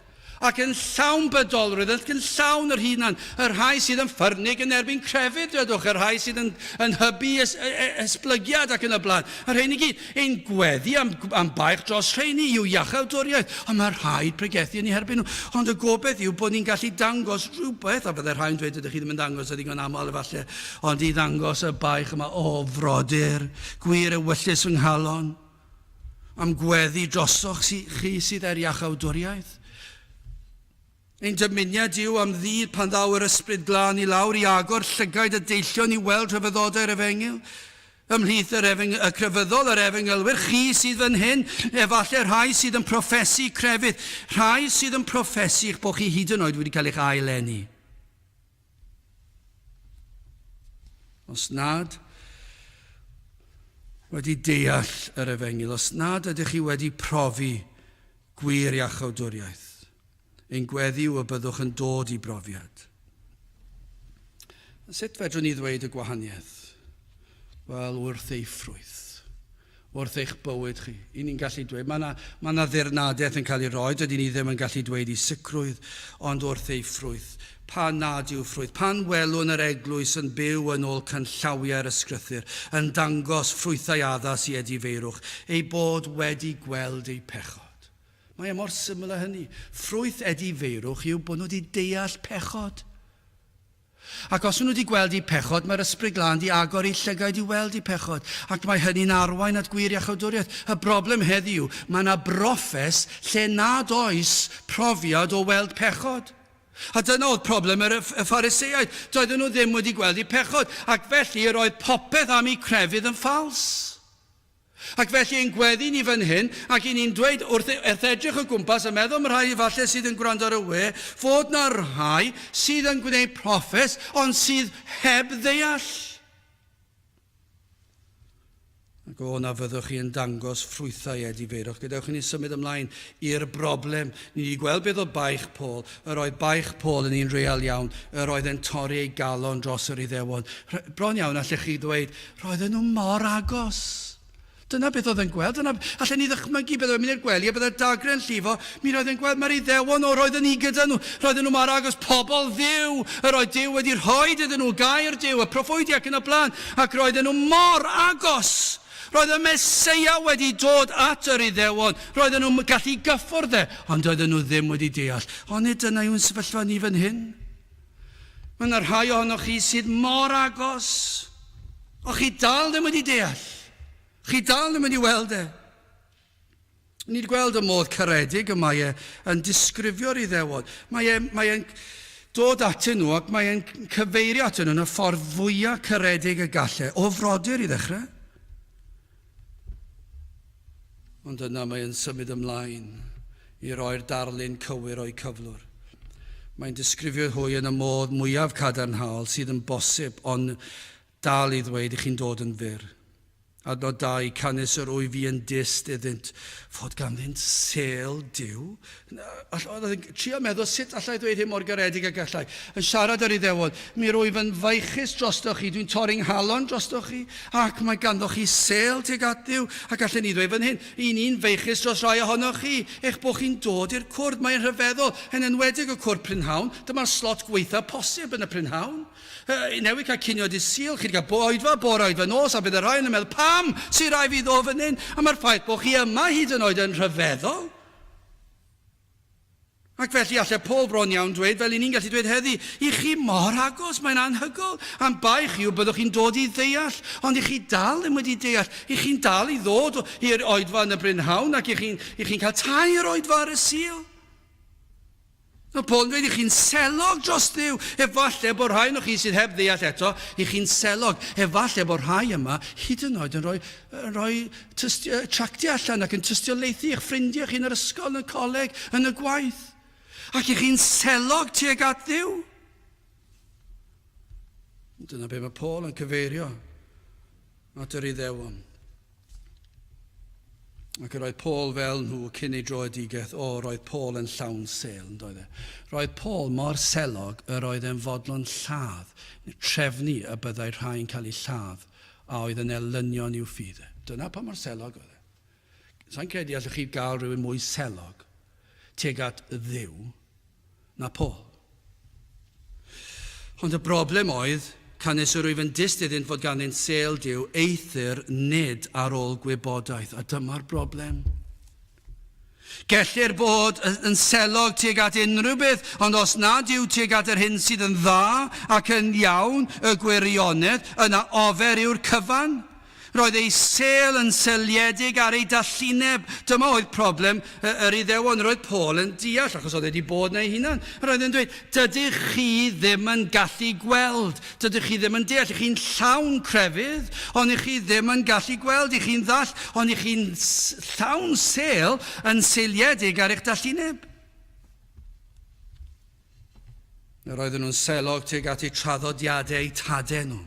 ac yn llawn bydolrwydd, ac yn llawn yr hunan, y rhai sydd yn ffyrnig yn erbyn crefydd, dwedwch, y rhai sydd yn, yn hybu es, e, e, esblygiad ac yn y blaen. Y rheini gyd, ein gweddi am, am baich dros rheini yw iachawdwriaeth, ond mae rhaid pregethu yn eu herbyn nhw. Ond y gobeith yw bod ni'n gallu dangos rhywbeth, a byddai rhai'n dweud ydych chi ddim yn dangos y ddigon aml efallai, ond i ddangos y baich yma, o frodyr, gwir ewyllys fy nghalon, Am gweddi drosoch chi sydd er iachawdwriaeth. Ein dymuniad yw am ddydd pan ddaw yr Ysbryd Glân i lawr i agor llygaid y deillion i weld rhyfeddodau'r Efengyl. Ymhlith yr efeng, y crefyddol, yr efengylwyr, chi sydd fan hyn, efallai rhai sydd yn proffesu crefydd, rhai sydd yn proffesu eich bod chi hyd yn oed wedi cael eich ail-eni. Os nad wedi deall yr efengyl, os nad ydych chi wedi profi gwir iachawdwriaeth, ein gweddi yw y byddwch yn dod i brofiad. Sut fedrwn ni ddweud y gwahaniaeth? Wel, wrth ei ffrwyth. Wrth eich bywyd chi. I ni'n gallu dweud, mae yna, mae yna ddirnadaeth yn cael ei roi, dydyn ni ddim yn gallu dweud i sicrwydd, ond wrth ei ffrwyth. Pan nad yw ffrwyth, pan welwn yr eglwys yn byw yn ôl canllawiau'r ysgrythur, yn dangos ffrwythau addas i edifeirwch, ei bod wedi gweld ei pechod. Mae e mor syml â hynny. Ffrwyth edifeirwch yw bod nhw wedi deall pechod. Ac os maen nhw wedi gweld eu pechod, mae'r Ysbryd Glân 'di agor eu llygaid i weld eu pechod, ac mae hynny'n arwain at gwir iachawdwriaeth. Y broblem heddiw, mae yna broffes lle nad oes profiad o weld pechod. A dyna oedd problem yr, y Phariseaid, doedden nhw ddim wedi gweld eu pechod, ac felly yr oedd popeth am eu crefydd yn ffals. Ac felly ein gweddi ni fan hyn, ac i ni'n dweud wrth, wrth edrych o gwmpas a meddwl am rhai efallai sydd yn gwrando ar y we, fod na rhai sydd yn gwneud proffes ond sydd heb ddeall. Ac o na fyddwch chi yn dangos ffrwythau edifeirwch. Gadewch i ni symud ymlaen i'r broblem. Ni wedi gweld beth oedd baich Paul. Yr oedd baich Paul yn un real iawn. Yr oedd e'n torri ei galon dros yr Iddewon. Bron iawn allech chi ddweud, roedden nhw mor agos. Dyna beth oedd e'n gweld. Dyna, allen ni ddychmygu bydde fe'n mynd i'r gwely a bydde'r dagre yn llifo. Mi roedd e'n gweld mae'r Iddewon o roedden ni gyda nhw. Roedden nhw mor agos, pobl Dduw. Yr oedd Duw wedi rhoi iddyn nhw gair Duw, y proffwydi ac yn y blaen. Ac roedden nhw mor agos. Roedd y Meseia wedi dod at yr Iddewon. Roedden nhw'n gallu gyffwrdd e, ond doedden nhw ddim wedi deall. Onid dyna yw'n sefyllfa ni fan hyn? Mae yna rhai ohonoch chi sydd mor agos, ond chi dal ddim wedi deall. Chi dal ddim wedi weld e. Ni wedi gweld y modd caredig y mae e yn disgrifio'r Iddewon. Mae e'n mae e dod atyn nhw ac mae e'n cyfeirio atyn nhw yn y ffordd fwyaf caredig y gallai, o frodyr i ddechrau. Ond yna mae e'n symud ymlaen i roi'r darlun cywir o'u cyflwr. Mae'n disgrifio hwy yn y modd mwyaf cadarnhaol sydd yn bosib, ond Dal i ddweud i chi'n dod yn fyr. Adnod 2, Canys yr wyf fi yn dyst iddynt fod ganddynt sêl Duw. Oedd yn trio meddwl sut allai ddweud hyn mor garedig ag allai. Yn siarad ar Iddewon, mi rwyf yn feichus drostoch chi, dwi'n torri nghalon drostoch chi, ac mae ganddoch chi sêl tuag at Dduw. Ac allen ni ddweud fan hyn, i ni'n feichus dros rai ohonoch chi, eich bod chi'n dod i'r cwrdd. Mae'n rhyfeddol, yn enwedig y cwrdd prynhawn, dyma'r slot gwaetha posib yn y prynhawn. I newid cael cinio dydd Sul, chi wedi cael oedfa bore, oedfa nos, a bydd y rhai yn meddwl, pam sy'n rhaid fi ddod fan hyn? A mae'r ffaith bod chi yma hyd yn oed yn rhyfeddol. Ac felly allai Paul bron iawn dweud, fel i ni'n gallu dweud heddi, i chi mor agos, mae'n anhygoel. A'n bai chi yw byddwch chi'n dod i ddeall, ond i chi dal ddim wedi deall. I chi'n dal i ddod i'r oedfa yn y brynhawn ac i chi'n chi cael tair oedfa ar y Sul. Mae Paul yn dweud i chi'n selog dros Dduw. Efallai bod rhai ohonoch chi sydd heb ddeall eto, i chi'n selog. Efallai bod rhai yma hyd yn oed yn rhoi, yn rhoi tystio, tractiau allan ac yn tystiolaethu eich ffrindiau chi yn yr ysgol, yn y coleg, yn y gwaith. Ac i chi'n selog tuag at Dduw. Dyna be mae Paul yn cyfeirio at yr Iddewon. Ac yr oedd Paul fel nhw cyn ei droedigaeth. O, roedd Paul yn llawn sel, yn doedd e? Roedd Paul mor selog yr oedd e'n fodlon lladd, neu trefnu y byddai rhai'n cael eu lladd a oedd yn elynion i'w ffydd e. Dyna pa mor selog oedd e. Sa'n credu allwch chi gael rhywun mwy selog tuag at Dduw na Paul. Ond y broblem oedd, canys yr wyf yn dyst iddynt fod ganddynt sêl Duw, eithr nid ar ôl gwybodaeth. A dyma'r broblem. Gellir bod yn selog tuag at unrhyw beth, ond os nad yw tuag at yr hyn sydd yn dda ac yn iawn, y gwirionedd, yna ofer yw'r cyfan. Roedd ei sêl yn seiliedig ar ei dallineb. Dyma oedd problem yr Iddewon. Roedd Paul yn deall, achos oedd e wedi bod 'na ei hunan. Roedd e'n dweud, dydych chi ddim yn gallu gweld, dydych chi ddim yn deall, ych chi'n llawn crefydd, ond ych chi ddim yn gallu gweld, ych chi'n ddall, ond ych chi'n llawn sêl yn seiliedig ar eich dallineb. Yr oedden nhw'n selog tuag at eu traddodiadau eu tadau nhw.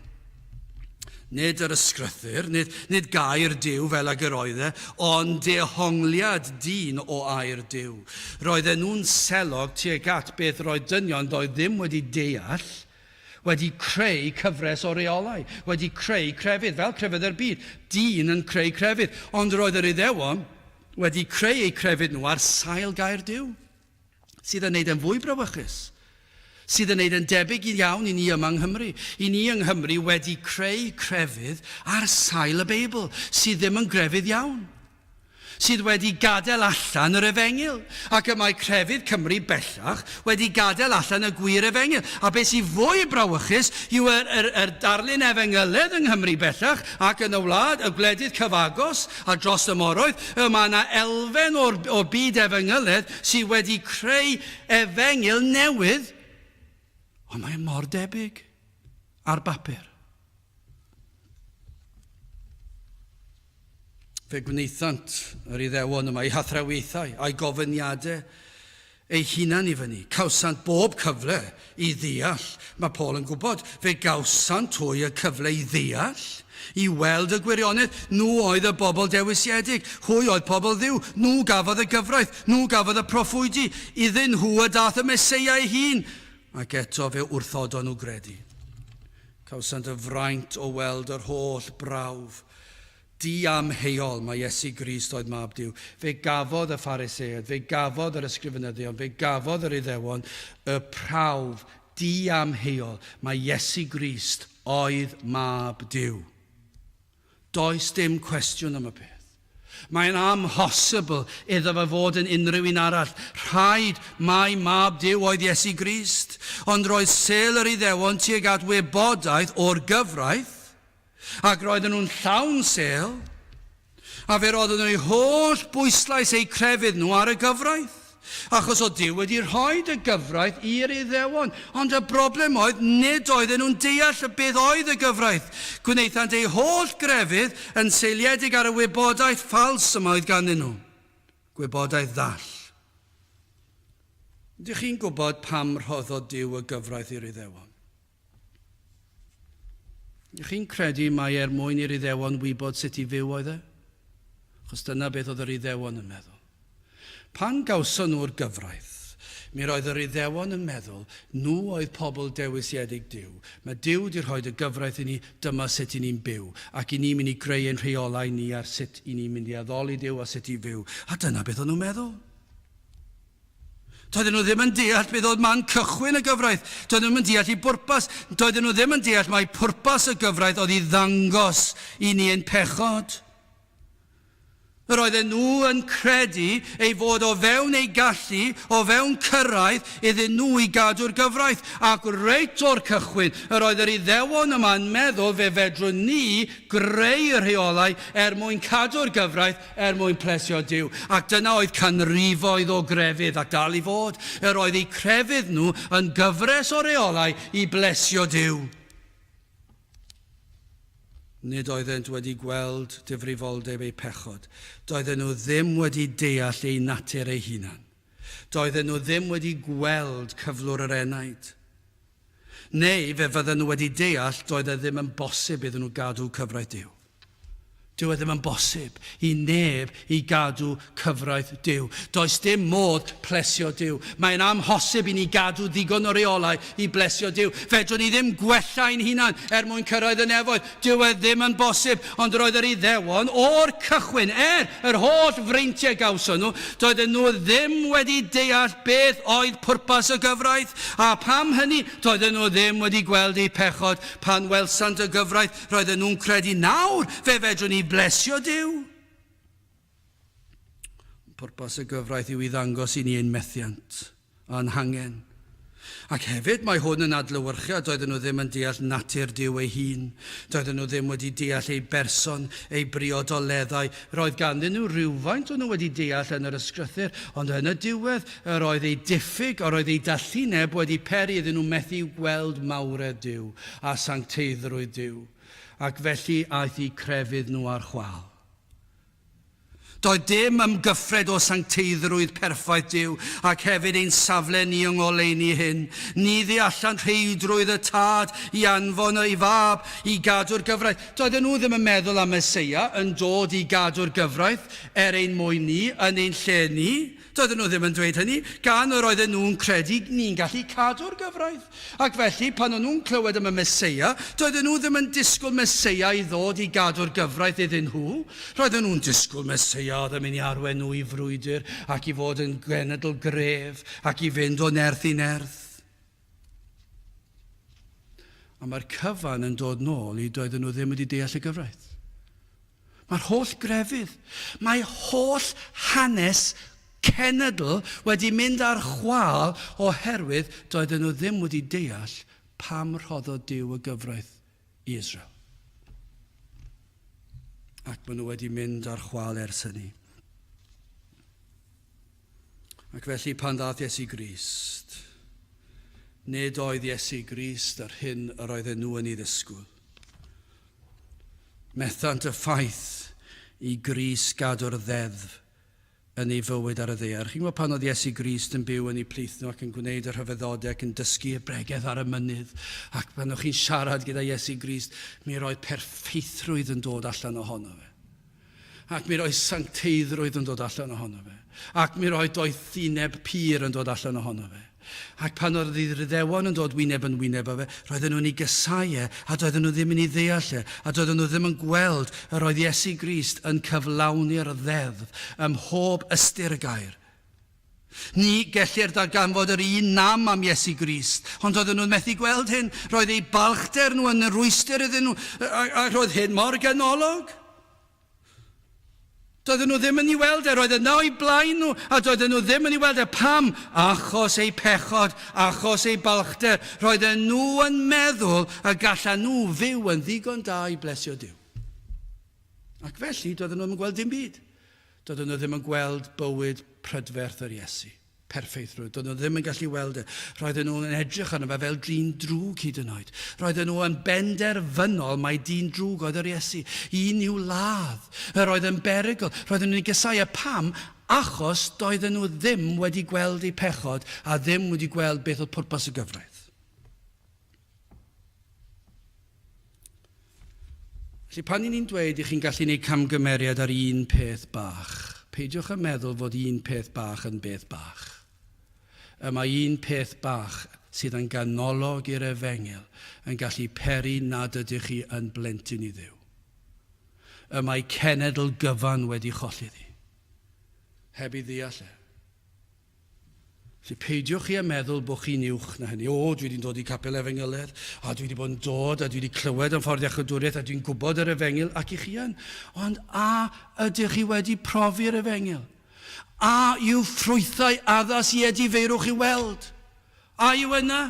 Nid yr ysgrythyr, nid, nid gair Duw fel ag yr oedd e, ond dehongliad dyn o air Duw. Roedden nhw'n selog tuag at beth roedd dynion doedd ddim wedi deall, wedi creu cyfres o reolau, wedi creu crefydd, fel crefydd yr byd. Dyn yn creu crefydd. Ond roedd yr Iddewon wedi creu eu crefydd nhw ar sail gair Duw. sydd yn neud e'n fwy brawychus, sydd yn neud e'n debyg iawn i ni yma yng Nghymru. I ni yng Nghymru wedi creu crefydd ar sail y Beibl, sydd ddim yn grefydd iawn, sydd wedi gadael allan yr efengyl, ac y mae crefydd Cymru bellach wedi gadael allan y gwir efengyl. A beth sydd fwy brawychus yw yr, yr, yr darlun efengyledd yng Nghymru bellach, ac yn y wlad, y gwledydd cyfagos, A dros y moroedd, y mae yna elfen o'r, o'r byd efengyledd sydd wedi creu efengyl newydd, ond mae e mor debyg ar bapur. Fe gwnaethant yr Iddewon yma eu hathrawiaethau a'u gofyniadau eu hunan i fyny. Cawsant bob cyfle i ddeall. Mae Paul yn gwybod, fe gawsant hwy y cyfle i ddeall, i weld y gwirionedd. Nhw oedd y bobl dewisiedig. Hwy oedd pobl Dduw. Nhw gafodd y gyfraith. Nhw gafodd y proffwydi. Iddyn nhw y daeth y Meseia ei hun. Ac eto fe wrthodon nhw gredu. Cawsant y fraint o weld yr holl brawf Diamheuol mai Iesu Grist oedd Mab Duw. Fe gafodd y Phariseaid, fe gafodd yr ysgrifenyddion, fe gafodd yr Iddewon y prawf diamheuol mai Iesu Grist oedd Mab Duw. Does dim cwestiwn am y peth. Mae'n amhosibl iddo fe fod yn unrhyw un arall. Rhaid mai Mab Duw oedd Iesu Grist. Ond roedd sêl yr Iddewon tuag at wybodaeth o'r gyfraith, Ac roedden nhw'n llawn sêl, a fe roedden nhw eu holl bwyslais eu crefydd nhw ar y gyfraith, achos oedd Duw wedi rhoi y gyfraith i'r Iddewon. Ond y broblem oedd, nid oedden nhw'n deall y beth oedd y gyfraith. Gwnaethant eu holl grefydd yn seiliedig ar y wybodaeth ffals yma oedd ganddyn nhw. Gwybodaeth ddall. Ydych chi'n gwybod pam rhoddodd Duw y gyfraith i'r Iddewon? Ych chi'n credu mai er mwyn i'r Iddewon wybod sut i fyw oedd e? Achos dyna beth oedd yr Iddewon yn meddwl. Pan gawson nhw'r gyfraith, mi roedd yr Iddewon yn meddwl, nhw oedd pobl dewisiedig Duw. Mae Duw 'di rhoid y gyfraith i ni, dyma sut i ni'n byw. Ac i ni'n mynd i greu ein rheolau ni ar sut i ni'n mynd i addoli Duw a sut i fyw. A dyna beth o'n nhw'n meddwl. Doedden nhw ddim yn deall beth oedd man cychwyn y gyfraith. Doedden nhw ddim yn deall ei bwrpas. Doedden nhw ddim yn deall mai pwrpas y gyfraith oedd i ddangos i ni ein pechod. Yr oedden nhw yn credu ei fod o fewn eu gallu, o fewn cyrraedd iddyn nhw i gadw'r gyfraith, ac reit o'r cychwyn, yr oedd yr Iddewon yma yn meddwl fe fedrwn ni greu y rheolau er mwyn cadw'r gyfraith, er mwyn plesio Duw. Ac dyna oedd canrifoedd o grefydd, ac dal i fod. Yr oedd eu crefydd nhw yn gyfres o reolau i blesio Duw. Nid oeddent wedi gweld difrifoldeb eu pechod. Doedden nhw ddim wedi deall eu natur eu hunan. Doedden nhw ddim wedi gweld cyflwr yr enaid. Neu fe fydden nhw wedi deall doedd e ddim yn bosib iddyn nhw gadw cyfraith Duw. Dyw e ddim yn bosib i neb i gadw cyfraith Duw. Does dim modd plesio Duw. Mae'n amhosib i ni gadw ddigon o reolau i blesio Duw. Fedrwn ni ddim gwella ein hunan er mwyn cyrraedd y nefoedd. Dyw e ddim yn bosib. Ond roedd yr Iddewon o'r cychwyn, er yr holl freintiau gawson nhw, doedden nhw ddim wedi deall beth oedd pwrpas y gyfraith. A pam hynny? Doedden nhw ddim wedi gweld eu pechod pan welsant y gyfraith. Roedden nhw'n credu nawr fe fedrwn ni blesio Duw. Pwrpas y gyfraith yw i ddangos i ni ein methiant a'n hangen. Ac hefyd mae hwn yn adlewyrchiad, doedden nhw ddim yn deall natur Duw ei hun. Doedden nhw ddim wedi deall ei berson, ei briodoleddau. Roedd ganddyn nhw rywfaint o'n nhw wedi deall yn yr ysgrythur, ond yn y diwedd yr oedd eu diffyg, yr oedd eu dallineb wedi peri iddyn nhw methu gweld mawredd Duw. a sancteiddrwydd Duw, ac felly aeth eu crefydd nhw ar chwâl. Doedd dim ymgyffred o sancteiddrwydd perffaith Duw, ac hefyd ein safle ni yng ngoleuni hyn. Ni ddeallant rheidrwydd y Tad i anfon ei Fab i gadw'r gyfraith. Doedden nhw ddim yn meddwl am Meseia yn dod i gadw'r gyfraith er ein mwyn ni, yn ein lle ni. Doedden nhw ddim yn dweud hynny, gan yr oedden nhw'n credu ni'n gallu cadw'r gyfraith. Ac felly, pan o'n nhw'n clywed am y Meseia, doedden nhw ddim yn disgwyl Meseia i ddod i gadw'r gyfraith iddyn nhw. Roedden nhw'n disgwyl Meseia oedd yn mynd i arwain nhw i frwydr ac i fod yn genedl gref ac i fynd o nerth i nerth. A mae'r cyfan yn dod nôl i doedden nhw ddim wedi deall y gyfraith. Mae'r holl grefydd, mae holl hanes cenedl wedi mynd ar chwâl oherwydd doedden nhw ddim wedi deall pam rhoddodd Duw y gyfraith i Israel. Ac maen nhw wedi mynd ar chwâl ers hynny. Ac felly pan ddaeth Iesu Grist, nid oedd Iesu Grist yr hyn yr oedden nhw yn ei ddisgwyl. Methant y ffaith i Grist gadw'r ddeddf yn ei fywyd ar y ddaear. Chi'n gwybod pan oedd Iesu Grist yn byw yn eu plith nhw ac yn gwneud y rhyfeddodau ac yn dysgu y bregeth ar y mynydd, ac pan o'ch chi'n siarad gyda Iesu Grist, mi roedd perffeithrwydd yn dod allan ohono fe. Ac mi roedd sancteiddrwydd yn dod allan ohono fe. Ac mi roedd doethineb pur yn dod allan ohono fe. Ac pan oedd yr Iddewon yn dod wyneb yn wyneb â fe, roedden nhw'n ei gysau e, a doedden nhw ddim yn ei ddeall e, a doedden nhw ddim yn gweld yr oedd Iesu Grist yn cyflawni'r ddeddf ym mhob ystyr y gair. Ni gellir darganfod yr un nam am Iesu Grist, ond oedden nhw'n methu gweld hyn. Roedd eu balchder nhw yn rwystr iddyn nhw, a roedd hyn mor ganolog. Doedden nhw ddim yn ei weld e, roedd yna o'i blaen nhw, a doedden nhw ddim yn ei weld e. Pam? Achos eu pechod, achos eu balchder. Roedden nhw yn meddwl y gallan nhw fyw yn ddigon da i blesio Duw. Ac felly, doedden nhw ddim yn gweld dim byd. Doedden nhw ddim yn gweld bywyd prydferth yr Iesu, perffeithrwydd. Doedden nhw ddim yn gallu weld e. Roedden nhw'n edrych arno fe fel dyn drwg hyd yn oed. Roedden nhw yn benderfynol mai dyn drwg oedd yr Iesu, un i'w ladd. Yr oedd yn berygl. Roedden nhw'n ei gysau. A pam? Achos doedden nhw ddim wedi gweld eu pechod a ddim wedi gweld beth oedd pwrpas y gyfraith. Felly pan 'y ni'n dweud i chi'n gallu gwneud camgymeriad ar un peth bach, peidiwch â meddwl fod un peth bach yn beth bach. Y mae un peth bach sydd yn ganolog i'r efengyl yn gallu peri nad ydych chi yn blentyn i Dduw. Y mae cenedl gyfan wedi cholli ddi. Heb i ddeall e. Felly peidiwch chi â meddwl bod chi'n uwch na hynny. O, dwi wedi dod i capel efengyledd, a dwi wedi bod yn dod, a dwi wedi clywed am ffordd iachawdwriaeth, a dwi'n gwybod yr efengyl, ac i chi yn. Ond a ydych chi wedi profi'r efengyl? A yw ffrwythau addas i edifeirwch i weld? A yw yna?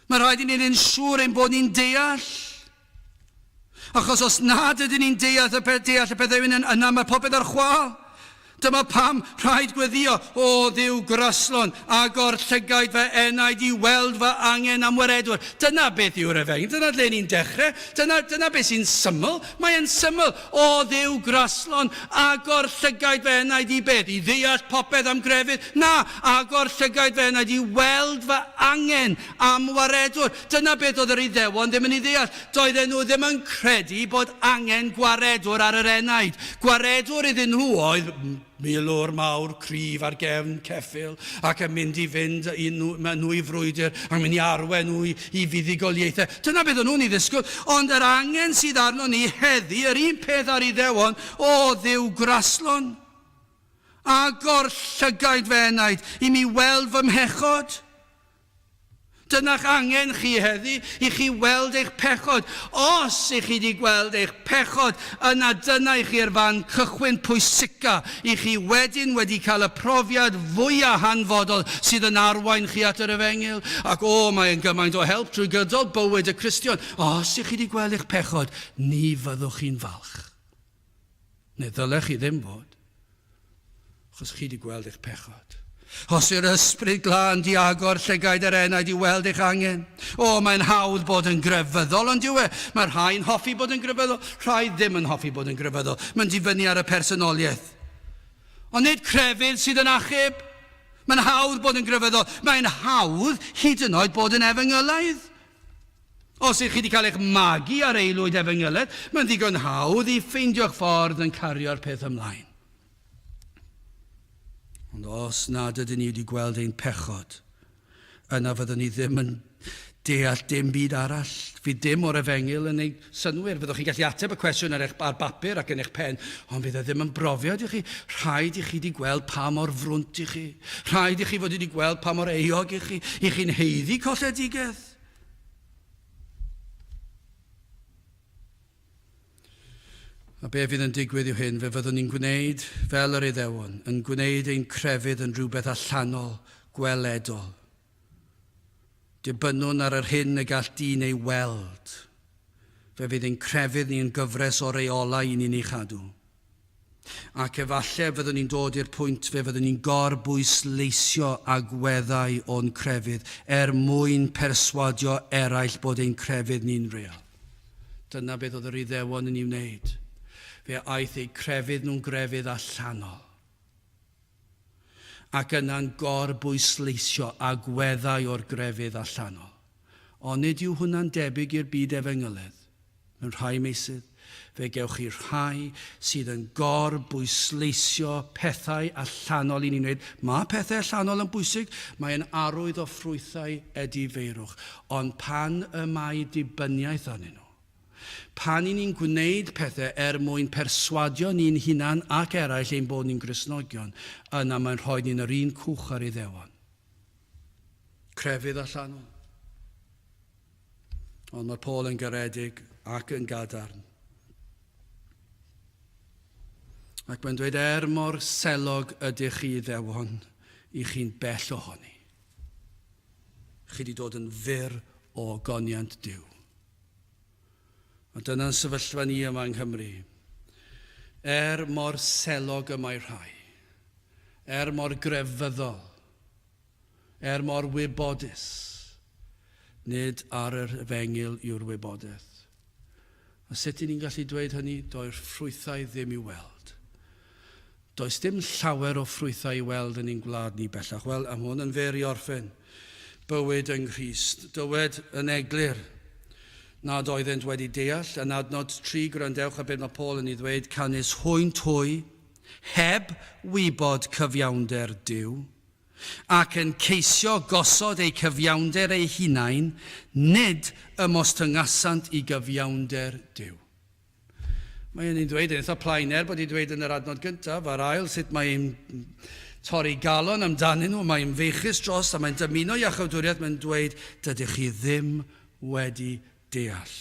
Mae rhaid i ni wneud yn siŵr ein bod ni'n deall. Achos os nad ydyn ni'n deall y, deall y pethau hyn, yna mae popeth ar chwâl. Dyma pam rhaid gweddio, O Dduw graslon, agor llygaid fy enaid i weld fy angen am waredwr. Dyna beth yw'r efengyl, dyna lle ni'n dechrau, dyna, dyna beth sy'n syml. Mae'n syml, O Dduw graslon, agor llygaid fy enaid i beth? I ddeall popeth am grefydd? Na, agor llygaid fy enaid i weld fy angen am waredwr. Dyna beth oedd yr Iddewon ddim yn ei ddeall. Doedden nhw ddim yn credu bod angen gwaredwr ar yr enaid. Gwaredwr iddyn nhw oedd milwr mawr cryf ar gefn ceffyl ac yn mynd i fynd i nhw, nhw i frwydr ac yn mynd i arwain nhw i, i fuddugoliaethau. Dyna beth o'n nhw'n ei ddisgwyl. Ond yr angen sydd arnon ni heddi, yr un peth â'r Iddewon, o Dduw graslon. Agor llygaid fy enaid i mi weld fy mhechod. Dyna'ch angen chi heddi, i chi weld eich pechod. Os i chi 'di gweld eich pechod, yna dyna i chi'r fan cychwyn pwysica, i chi wedyn wedi cael y profiad fwya hanfodol sydd yn arwain chi at yr Efengyl. Ac o, mae yn gymaint o help trwy gydol bywyd y Cristion. Os i chi 'di gweld eich pechod, ni fyddwch chi'n falch. Neu ddylech chi ddim fod, achos chi wedi gweld eich pechod. Os yw'r ysbryd glân di agor llygaid yr enaid i weld eich angen. O, mae'n hawdd bod yn grefyddol, ond yw e? Mae rhai'n hoffi bod yn grefyddol, rhai ddim yn hoffi bod yn grefyddol. Mae'n dibynnu ar y personoliaeth. Ond nid crefydd sydd yn achub. Mae'n hawdd bod yn grefyddol. Mae'n hawdd hyd yn oed bod yn efengylaidd. Os ych chi wedi cael eich magu ar aelwyd efengyledd, mae'n ddigon hawdd i ffeindio'ch ffordd yn cario'r peth ymlaen. Ond os nad ydyn ni wedi gweld ein pechod, yna fyddwn ni ddim yn deall dim byd arall. Fydd dim o'r efengyl yn ei synnwyr. Fyddwch chi'n gallu ateb y cwestiwn ar, eich, ar bapur ac yn eich pen, ond fydd e ddim yn brofiad i chi. Rhaid i chi wedi gweld pa mor frwnt i chi. Rhaid i chi fod wedi gweld pa mor euog i chi. I chi'n haeddu colledigaeth. A be fydd yn digwydd yw hyn, fe fyddwn ni'n gwneud fel yr Iddewon, yn gwneud ein crefydd yn rhywbeth allanol, gweledol. Dibynnwn ar yr hyn y gall dyn ei weld. Fe fydd ein crefydd ni yn gyfres o reolau i ni'n ei chadw. Ac efallai fyddwn ni'n dod i'r pwynt fe fyddwn ni'n gor-bwysleisio agweddau o'n crefydd er mwyn perswadio eraill bod ein crefydd ni'n real. Dyna beth oedd yr Iddewon yn ei wneud. Fe aeth eu crefydd nhw'n grefydd allanol. Ac yna'n gor-bwysleisio agweddau o'r grefydd allanol. Onid yw hwnna'n debyg i'r byd efengyledd? Mewn rhai meysydd, fe gewch chi rhai sydd yn gor-bwysleisio pethau allanol i ni'n wneud. Mae pethau allanol yn bwysig, mae'n arwydd o ffrwythau edifeirwch. Ond pan y mae dibyniaeth arnyn nhw, pan i ni'n gwneud pethau er mwyn perswadio ni'n hunan ac eraill ein bod ni'n Gristnogion, yna mae'n rhoi ni'n yr un cwch â'r Iddewon. Crefydd allanol. Ond mae Paul yn garedig ac yn gadarn. Ac mae'n dweud, er mor selog ydych chi Iddewon, i chi'n bell ohoni. Chi wedi dod yn fyr o ogoniant Duw. A dyna'n sefyllfa ni yma yng Nghymru. Er mor selog y mae rhai, er mor grefyddol, Er mor wybodus, nid ar yr efengyl yw'r wybodaeth. A sut 'y ni'n gallu dweud hynny? Doedd ffrwythau ddim i'w weld. Does dim llawer o ffrwythau i weld yn ein gwlad ni bellach. Wel, am hwn yn fyr i orffen. Bywyd yng Nghrist. Dywed yn eglur. Nad oeddent wedi deall, yn adnod 3, gwrandewch ar beth mae Paul yn ei ddweud, canys hwynt hwy, heb wybod cyfiawnder Duw, ac yn ceisio gosod eu cyfiawnder eu hunain, nid ymostyngasant i gyfiawnder Duw. Mae hynny'n dweud yn eitha plaen, er bod hi'n dweud yn yr adnod gyntaf a'r ail sut mae'n torri galon amdanyn nhw, mae'n feichus dros a mae'n dymuno iachawdwriaeth, mae'n dweud, dydych chi ddim wedi deall.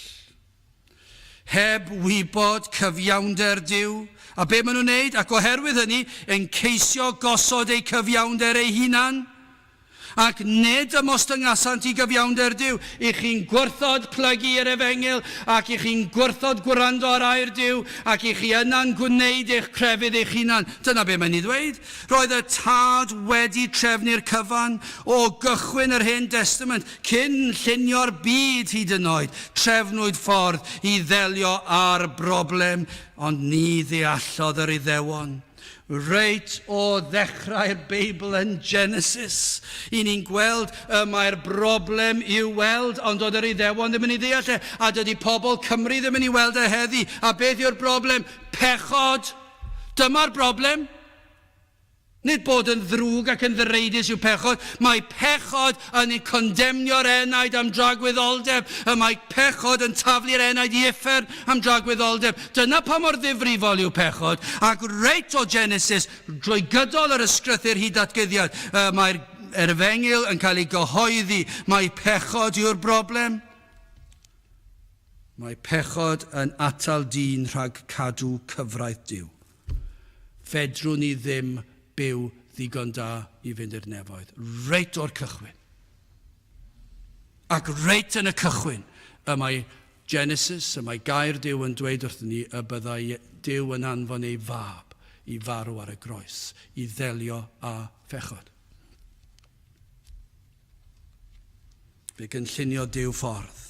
Heb wybod cyfiawnder Duw, a be maen nhw'n wneud, ac oherwydd hynny, yn ceisio gosod eu cyfiawnder eu hunan, Ac nid ymostyngasant i gyfiawnder Duw. I chi'n gwrthod plygu i'r Efengyl, ac i chi'n gwrthod gwrando ar air Duw, ac i chi yna'n gwneud eich crefydd eich hunan. Dyna be mae'n ei ddweud. Roedd y Tad wedi trefnu'r cyfan, o gychwyn yr Hen Destament, cyn llunio'r byd hyd yn oed. Trefnwyd ffordd i ddelio â'r broblem, ond ni ddeallodd yr Iddewon. Reit o ddechrau'r Beibl yn Genesis, i ni'n gweld y mae'r broblem i'w weld, ond doedd yr Iddewon ddim yn ei ddeall e, a dydy pobl Cymru ddim yn ei weld e heddi. A beth yw'r broblem? Pechod! Dyma'r broblem. Nid bod yn ddrwg ac yn ddireidus yw pechod. Mae pechod yn condemnio'r enaid am dragwyddoldeb. Y mae pechod yn taflu'r enaid i uffern am dragwyddoldeb. Dyna pa mor ddifrifol yw pechod, ac reit o Genesis drwy gydol yr Ysgrythur hyd Datguddiad, y mae'r Efengyl yn cael ei gyhoeddi mai pechod yw'r broblem. Mae pechod yn atal dyn rhag cadw cyfraith Duw. Fedrwn ni ddim byw ddigon da i fynd i'r nefoedd. Reit o'r cychwyn. Ac reit yn y cychwyn y mae Genesis, y mae gair Duw yn dweud wrthyn ni y byddai Duw yn anfon ei fab i farw ar y groes, i ddelio â phechod. Fe gynllunio Duw ffordd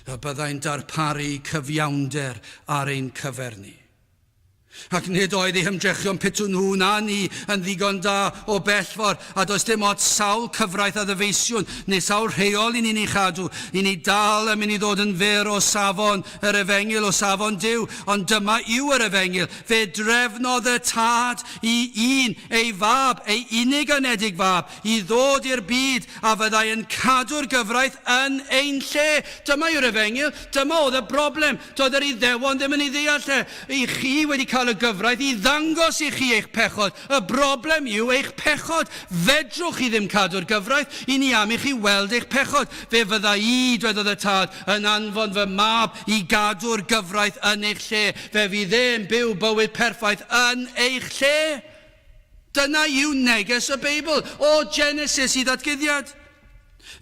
y byddai'n darparu cyfiawnder ar ein cyfer ni. Ac nid oedd eu hymdrechion pitw nhw na ni yn ddigon da o bell ffordd, a does dim ots sawl cyfraith a ddyfeisiwn neu sawl rheol i ni'n ei chadw, i ni dal yn mynd i ddod yn fyr o safon yr Efengyl, o safon Duw. Ond dyma yw yr Efengyl. Fe drefnodd y Tad i un, ei Fab, ei unig anedig Fab, i ddod i'r byd a fyddai yn cadw'r gyfraith yn ein lle. Dyma yw'r Efengyl. Dyma oedd y broblem. Doedd yr Iddewon ddim yn ei ddeall e. I chi wedi cael y gyfraith i ddangos i chi eich pechod. Y broblem yw eich pechod. Fedrwch chi ddim cadw'r gyfraith, i ni am i chi weld eich pechod. Fe fydda i, dwedodd y Tad, yn anfon fy mab i gadw'r gyfraith yn eich lle. Fe fydd e'n byw bywyd perffaith yn eich lle. Dyna yw neges y Beibl, o Genesis i Ddatguddiad.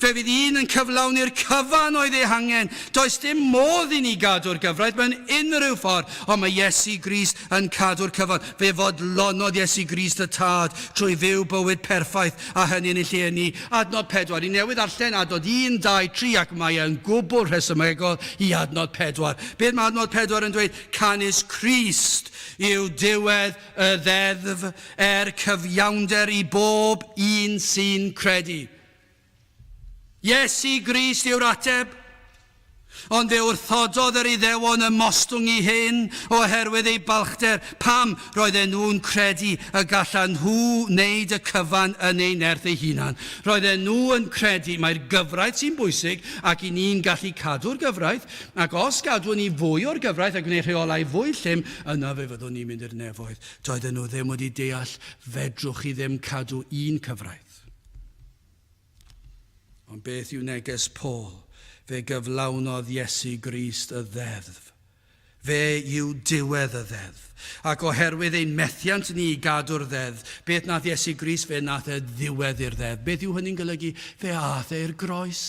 Fe fydd un yn cyflawni'r cyfan oedd ei hangen. Does dim modd i ni gadw'r gyfraith mewn unrhyw ffordd, ond mae Iesu Grist yn cadw'r cyfan. Fe fodlonodd Iesu Grist y Tad trwy fyw bywyd perffaith, a hynny yn ei lle ni. Adnod 4. Ni newydd ddarllen adnod 1, 2, 3, ac mae e'n gwbl rhesymegol i adnod 4. Beth mae adnod 4 yn dweud? Canys Crist yw diwedd y ddeddf er cyfiawnder i bob un sy'n credu. Iesu Grist yw'r ateb. Ond fe wrthododd yr Iddewon ymostwng i hyn oherwydd eu balchder. Pam? Roedden nhw'n credu y gallan nhw wneud y cyfan yn eu nerth eu hunan. Roedden nhw yn credu mai'r gyfraith sy'n bwysig ac i ni'n gallu cadw'r gyfraith, ac os gadwn ni fwy o'r gyfraith a gwneud rheolau fwy llym, yna fe fyddwn ni'n mynd i'r nefoedd. Doedden nhw ddim wedi deall fedrwch chi ddim cadw un cyfraith. Ond beth yw neges Paul? Fe gyflawnodd Iesu Grist y ddeddf. Fe yw diwedd y ddeddf. Ac oherwydd ein methiant ni i gadw'r ddeddf, beth nath Iesu Grist? Fe nath e ddiwedd i'r ddeddf. Beth yw hynny'n golygu? Fe ath e i'r groes.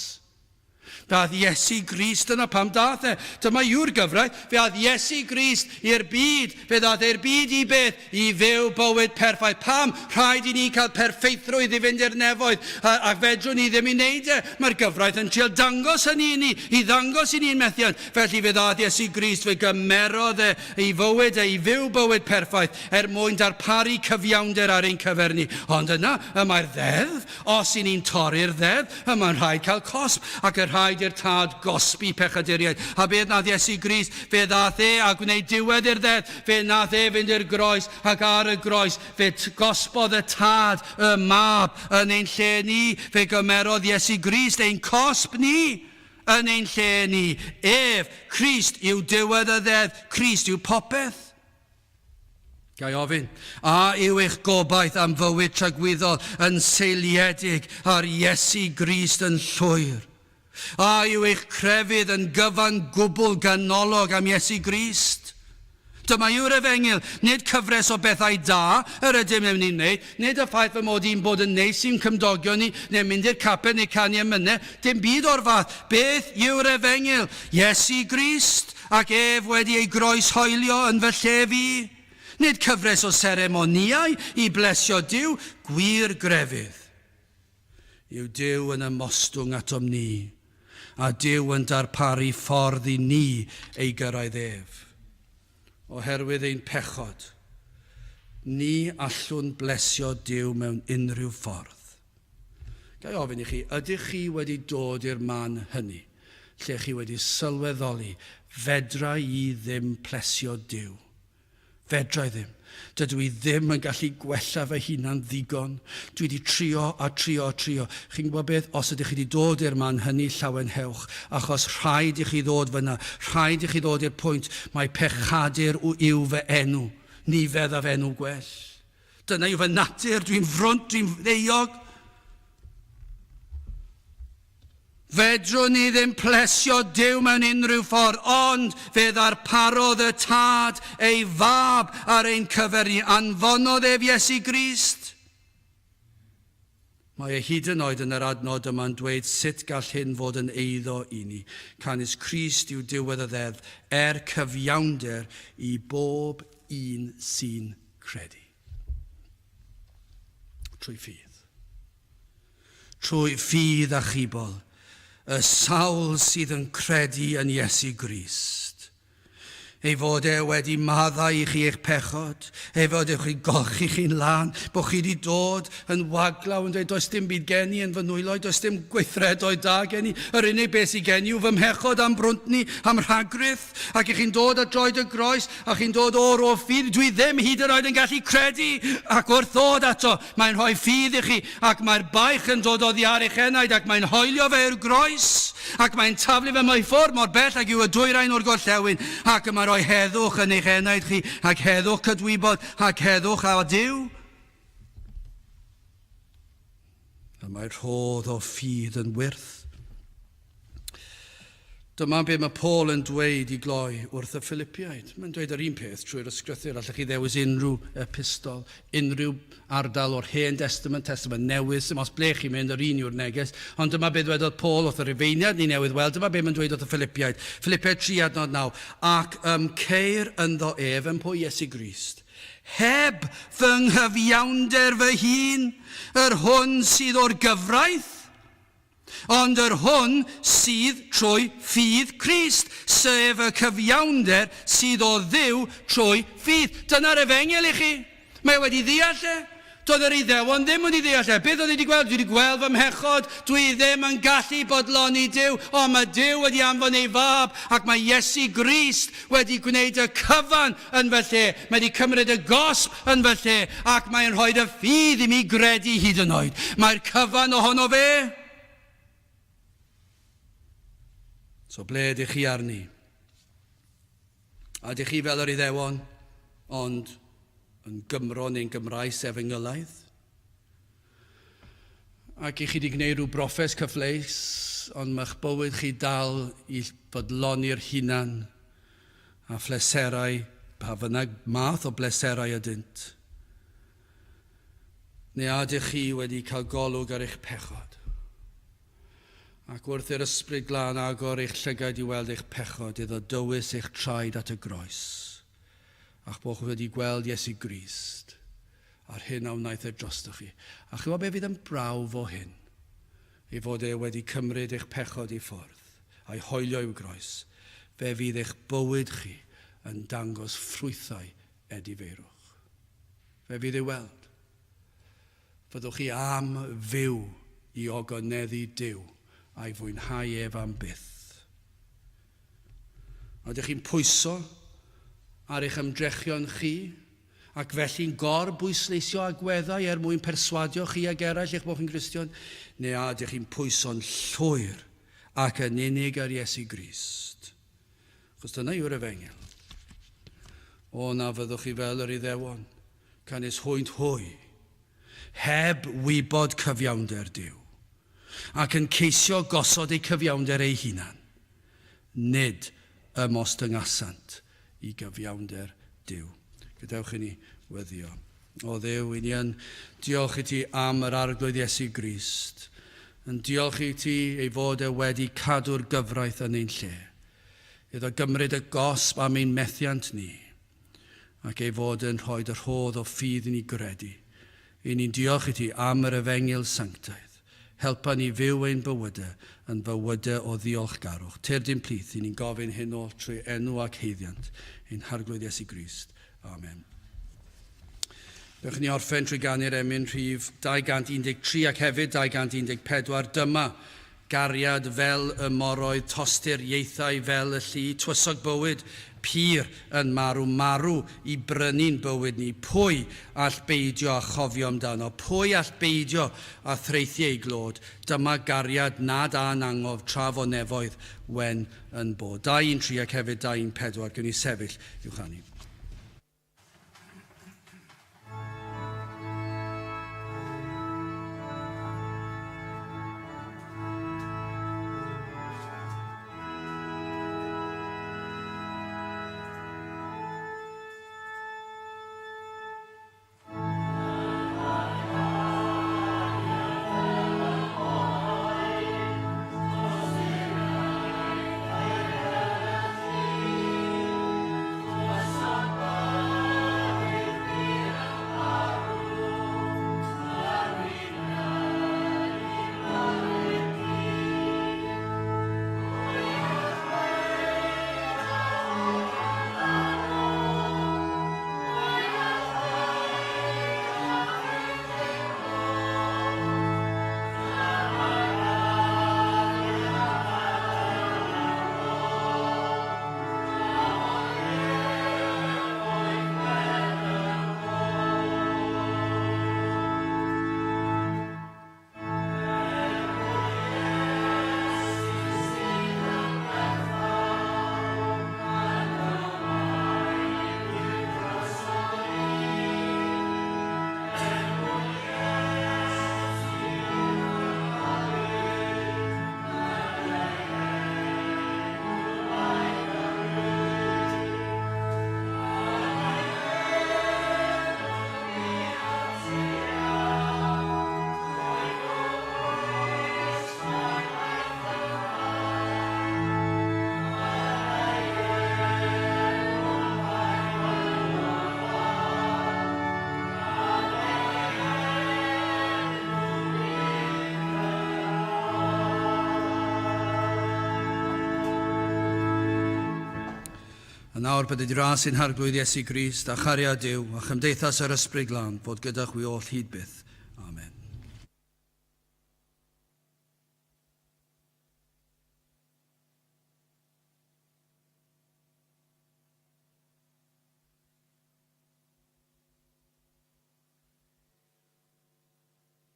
Daeth Iesu Grist, dyna pam daeth e. Dyma yw'r gyfraith. Fe aeth Iesu Grist i'r byd. Fe ddaeth e'r byd i beth? I fyw bywyd perffaith. Pam? Rhaid i ni cael perffeithrwydd i fynd i'r nefoedd, a, ac fedrwn ni ddim i wneud e. Mae'r gyfraith yn trial dangos hynny i ni, i ddangos i ni'n methiant. Felly fe ddaeth Iesu Grist, fe gymerodd e ei fywyd e i fyw bywyd perffaith er mwyn darparu cyfiawnder ar ein cyfer ni. Ond yna, y mae'r ddeddf. Os i ni'n torri'r ddeddf, y mae'n rhaid cael cosb, ac y rhaid i'r Tad gosbi pechaduriaid. A beth nath Iesu Grist? Fe ddath e a gwneud diwedd i'r ddeddf. Fe nath e fynd i'r groes, ac ar y groes fe gosbodd y Tad y Mab yn ein lle ni. Fe gymerodd Iesu Grist ein cosb ni yn ein lle ni. Ef, Crist, yw diwedd y ddeddf. Crist yw popeth. Ga i ofyn, a yw eich gobaith am fywyd tragwyddol yn seiliedig ar Iesu Grist yn llwyr? A yw eich crefydd yn gyfan gwbl ganolog am Iesu Grist? Dyma yw'r efengyl, nid cyfres o bethau da yr ydym yn ei wneud, nid y ffaith fy mod i'n bod yn neis i'n cymdogion ni, neu mynd i'r capel neu canu emynau, dim byd o'r fath. Beth yw'r efengyl? Iesu Grist, ac ef wedi ei groeshoelio yn fy lle fi. Nid cyfres o seremonïau i blesio Duw, gwir grefydd yw Duw yn ymostwng atom ni, a Duw yn darparu ffordd i ni ei gyrraedd ef. Oherwydd ein pechod, ni allwn blesio Duw mewn unrhyw ffordd. Ga i ofyn i chi, ydych chi wedi dod i'r man hynny lle chi wedi sylweddoli, fedra i ddim plesio Duw? Fedra i ddim. Dydw i ddim yn gallu gwella fy hunan ddigon. Dwi wedi trio a trio a trio. Chi'n gwybod beth? Os ydych chi wedi dod i'r man hynny, llawenhewch, achos rhaid i chi ddod fyna. Rhaid i chi ddod i'r pwynt, mae pechadur yw fy enw. Ni feddaf enw gwell. Dyna yw fy natur, dwi'n frwnt, dwi'n euog. Fedrwn ni ddim plesio Duw mewn unrhyw ffordd, ond fe ddarparodd y Tad ei Fab ar ein cyfer ni. Anfonodd ef Iesu Grist. Mae e hyd yn oed yn yr adnod yma'n dweud sut gall hyn fod yn eiddo i ni. Canys Crist yw diwedd y ddeddf, er cyfiawnder i bob un sy'n credu. Trwy ffydd. Trwy ffydd achubol, y sawl sydd yn credu yn Iesu Grist. Ei fod e wedi maddau i chi eich pechod, ei fod e wedi golchi chi'n lân, bod chi wedi dod yn waglaw yn dweud, does dim byd gen i yn fy nwylo, does dim gweithredoedd da gen i, yr unig beth sydd gen i yw fy mhechod am brwntni, am rhagrith. Ac i chi'n dod at droed y groes, a chi'n dod o'r o ffydd, dwi ddim hyd yn oed yn gallu credu. Ac wrth ddod ato, mae'n rhoi ffydd i chi, ac mae'r baich yn dod oddi ar eich enaid, ac mae'n hoelio fe i'r groes, ac mae'n taflu fe i ffwrdd mor bell ag yw y dwyrain o'r gorllewin, ac y mae'n rhoi heddwch yn eich enaid chi, ac heddwch cydwybod, ac heddwch â Duw. Y mae'r rhodd o ffydd yn wyrth. Dyma be mae Paul yn dweud i gloi wrth y Philipiaid. Mae'n dweud yr un peth trwy'r ysgrythur. Allech chi ddewis unrhyw epistol, unrhyw ardal o'r Hen Destament, Testament Newydd, sy'n os ble chi'n mynd, yr un yw'r neges. Ond dyma be ddwedodd Paul wrth y Rufeiniad, ni newydd weld, dyma be mae'n dweud wrth y Philipiaid. Philipiaid 3 adnod 9. Ac ym ceir ynddo ef, yn pwy Iesu Grist, heb fy nghyfiawnder fy hun, yr hwn sydd o'r gyfraith, ond yr hwn sydd trwy ffydd Crist, sef y cyfiawnder sydd o Dduw trwy ffydd. Dyna'r efengyl i chi. Mae e wedi ddeall e. Doedd yr Iddewon ddim wedi ddeall e. Beth oedd e wedi gweld? Dwi wedi gweld fy mhechod. Dwi ddim yn gallu bodloni Duw. Ond mae Duw wedi anfon ei fab, ac mae Iesu Grist wedi gwneud y cyfan yn fy lle. Mae wedi cymryd y gosb yn fy lle, ac mae'n rhoi y ffydd i mi gredu hyd yn oed. Mae'r cyfan ohono fe. So ble ydych chi arni? A ydych chi fel yr Iddewon, ond yn Gymro neu'n Gymraes efengylaidd? Ac i chi wedi gwneud rhyw broffes cyfleus, ond mae'ch bywyd chi dal i fodloni'r hunan a phleserau, pa bynnag math o bleserau ydynt. Neu a ydych chi wedi cael golwg ar eich pechod? Ac wrth i'r Ysbryd Glân agor eich llygaid i weld eich pechod, iddo dywys eich traed at y groes, a'ch bod chi wedi gweld Iesu Grist, a'r hyn a wnaeth e drostoch chi. A chi'n gwybod beth fydd yn brawf o hyn? Ei fod e wedi cymryd eich pechod i ffwrdd, a'i hoelio i'w groes. Fe fydd eich bywyd chi yn dangos ffrwythau edifeirwch. Fe fydd ei weld. Fyddwch chi am fyw i ogoneddu Duw. a'i fwynhau ef am byth. A ydych chi'n pwyso ar eich ymdrechion chi, ac felly'n gor-bwysleisio agweddau er mwyn perswadio chi ag eraill eich bod chi'n Gristion, neu a ydych chi'n pwyso'n llwyr ac yn unig ar Iesu Grist? Achos dyna yw'r efengyl. O, na fyddwch chi fel yr Iddewon, canys hwynt hwy, heb wybod cyfiawnder Duw, ac yn ceisio gosod eu cyfiawnder eu hunan, nid ymostyngasant i gyfiawnder Duw. Gadewch i ni weddïo. O Dduw, i ni yn diolch i ti am yr Arglwydd Iesu Grist, yn diolch i ti ei fod e wedi cadw'r gyfraith yn ein lle, iddo gymryd y gosb am ein methiant ni, ac ei fod yn rhoi dy rhodd o ffydd i ni gredu. I ni'n diolch i ti am yr Efengyl sanctaidd. Helpa ni fyw ein bywyde yn fywyde o ddiolchgarwch. Tyrd i'n plith, i ni'n gofyn hyn oll trwy enw ac haeddiant ein Harglwydd Iesu Grist. Amen. Dewch ni orffen trwy ganu'r emyn rhif 213 ac hefyd 214. Dyma Gariad fel y moroedd, tostur ieithau fel y llu, twysog bywyd pur yn marw, marw i brynu'n bywyd ni. Pwy all beidio â chofio amdano? Pwy all beidio â thraethu ei glod? Dyma gariad nad â'n angof tra fo nefoedd wen yn bod. 213 ac hefyd 214, gewn ni sefyll i'w chanu. A nawr bydded i ras ein Harglwydd Iesu Grist, a chariad Duw, a chymdeithas yr Ysbryd Glân, fod gyda chwi oll hyd byth.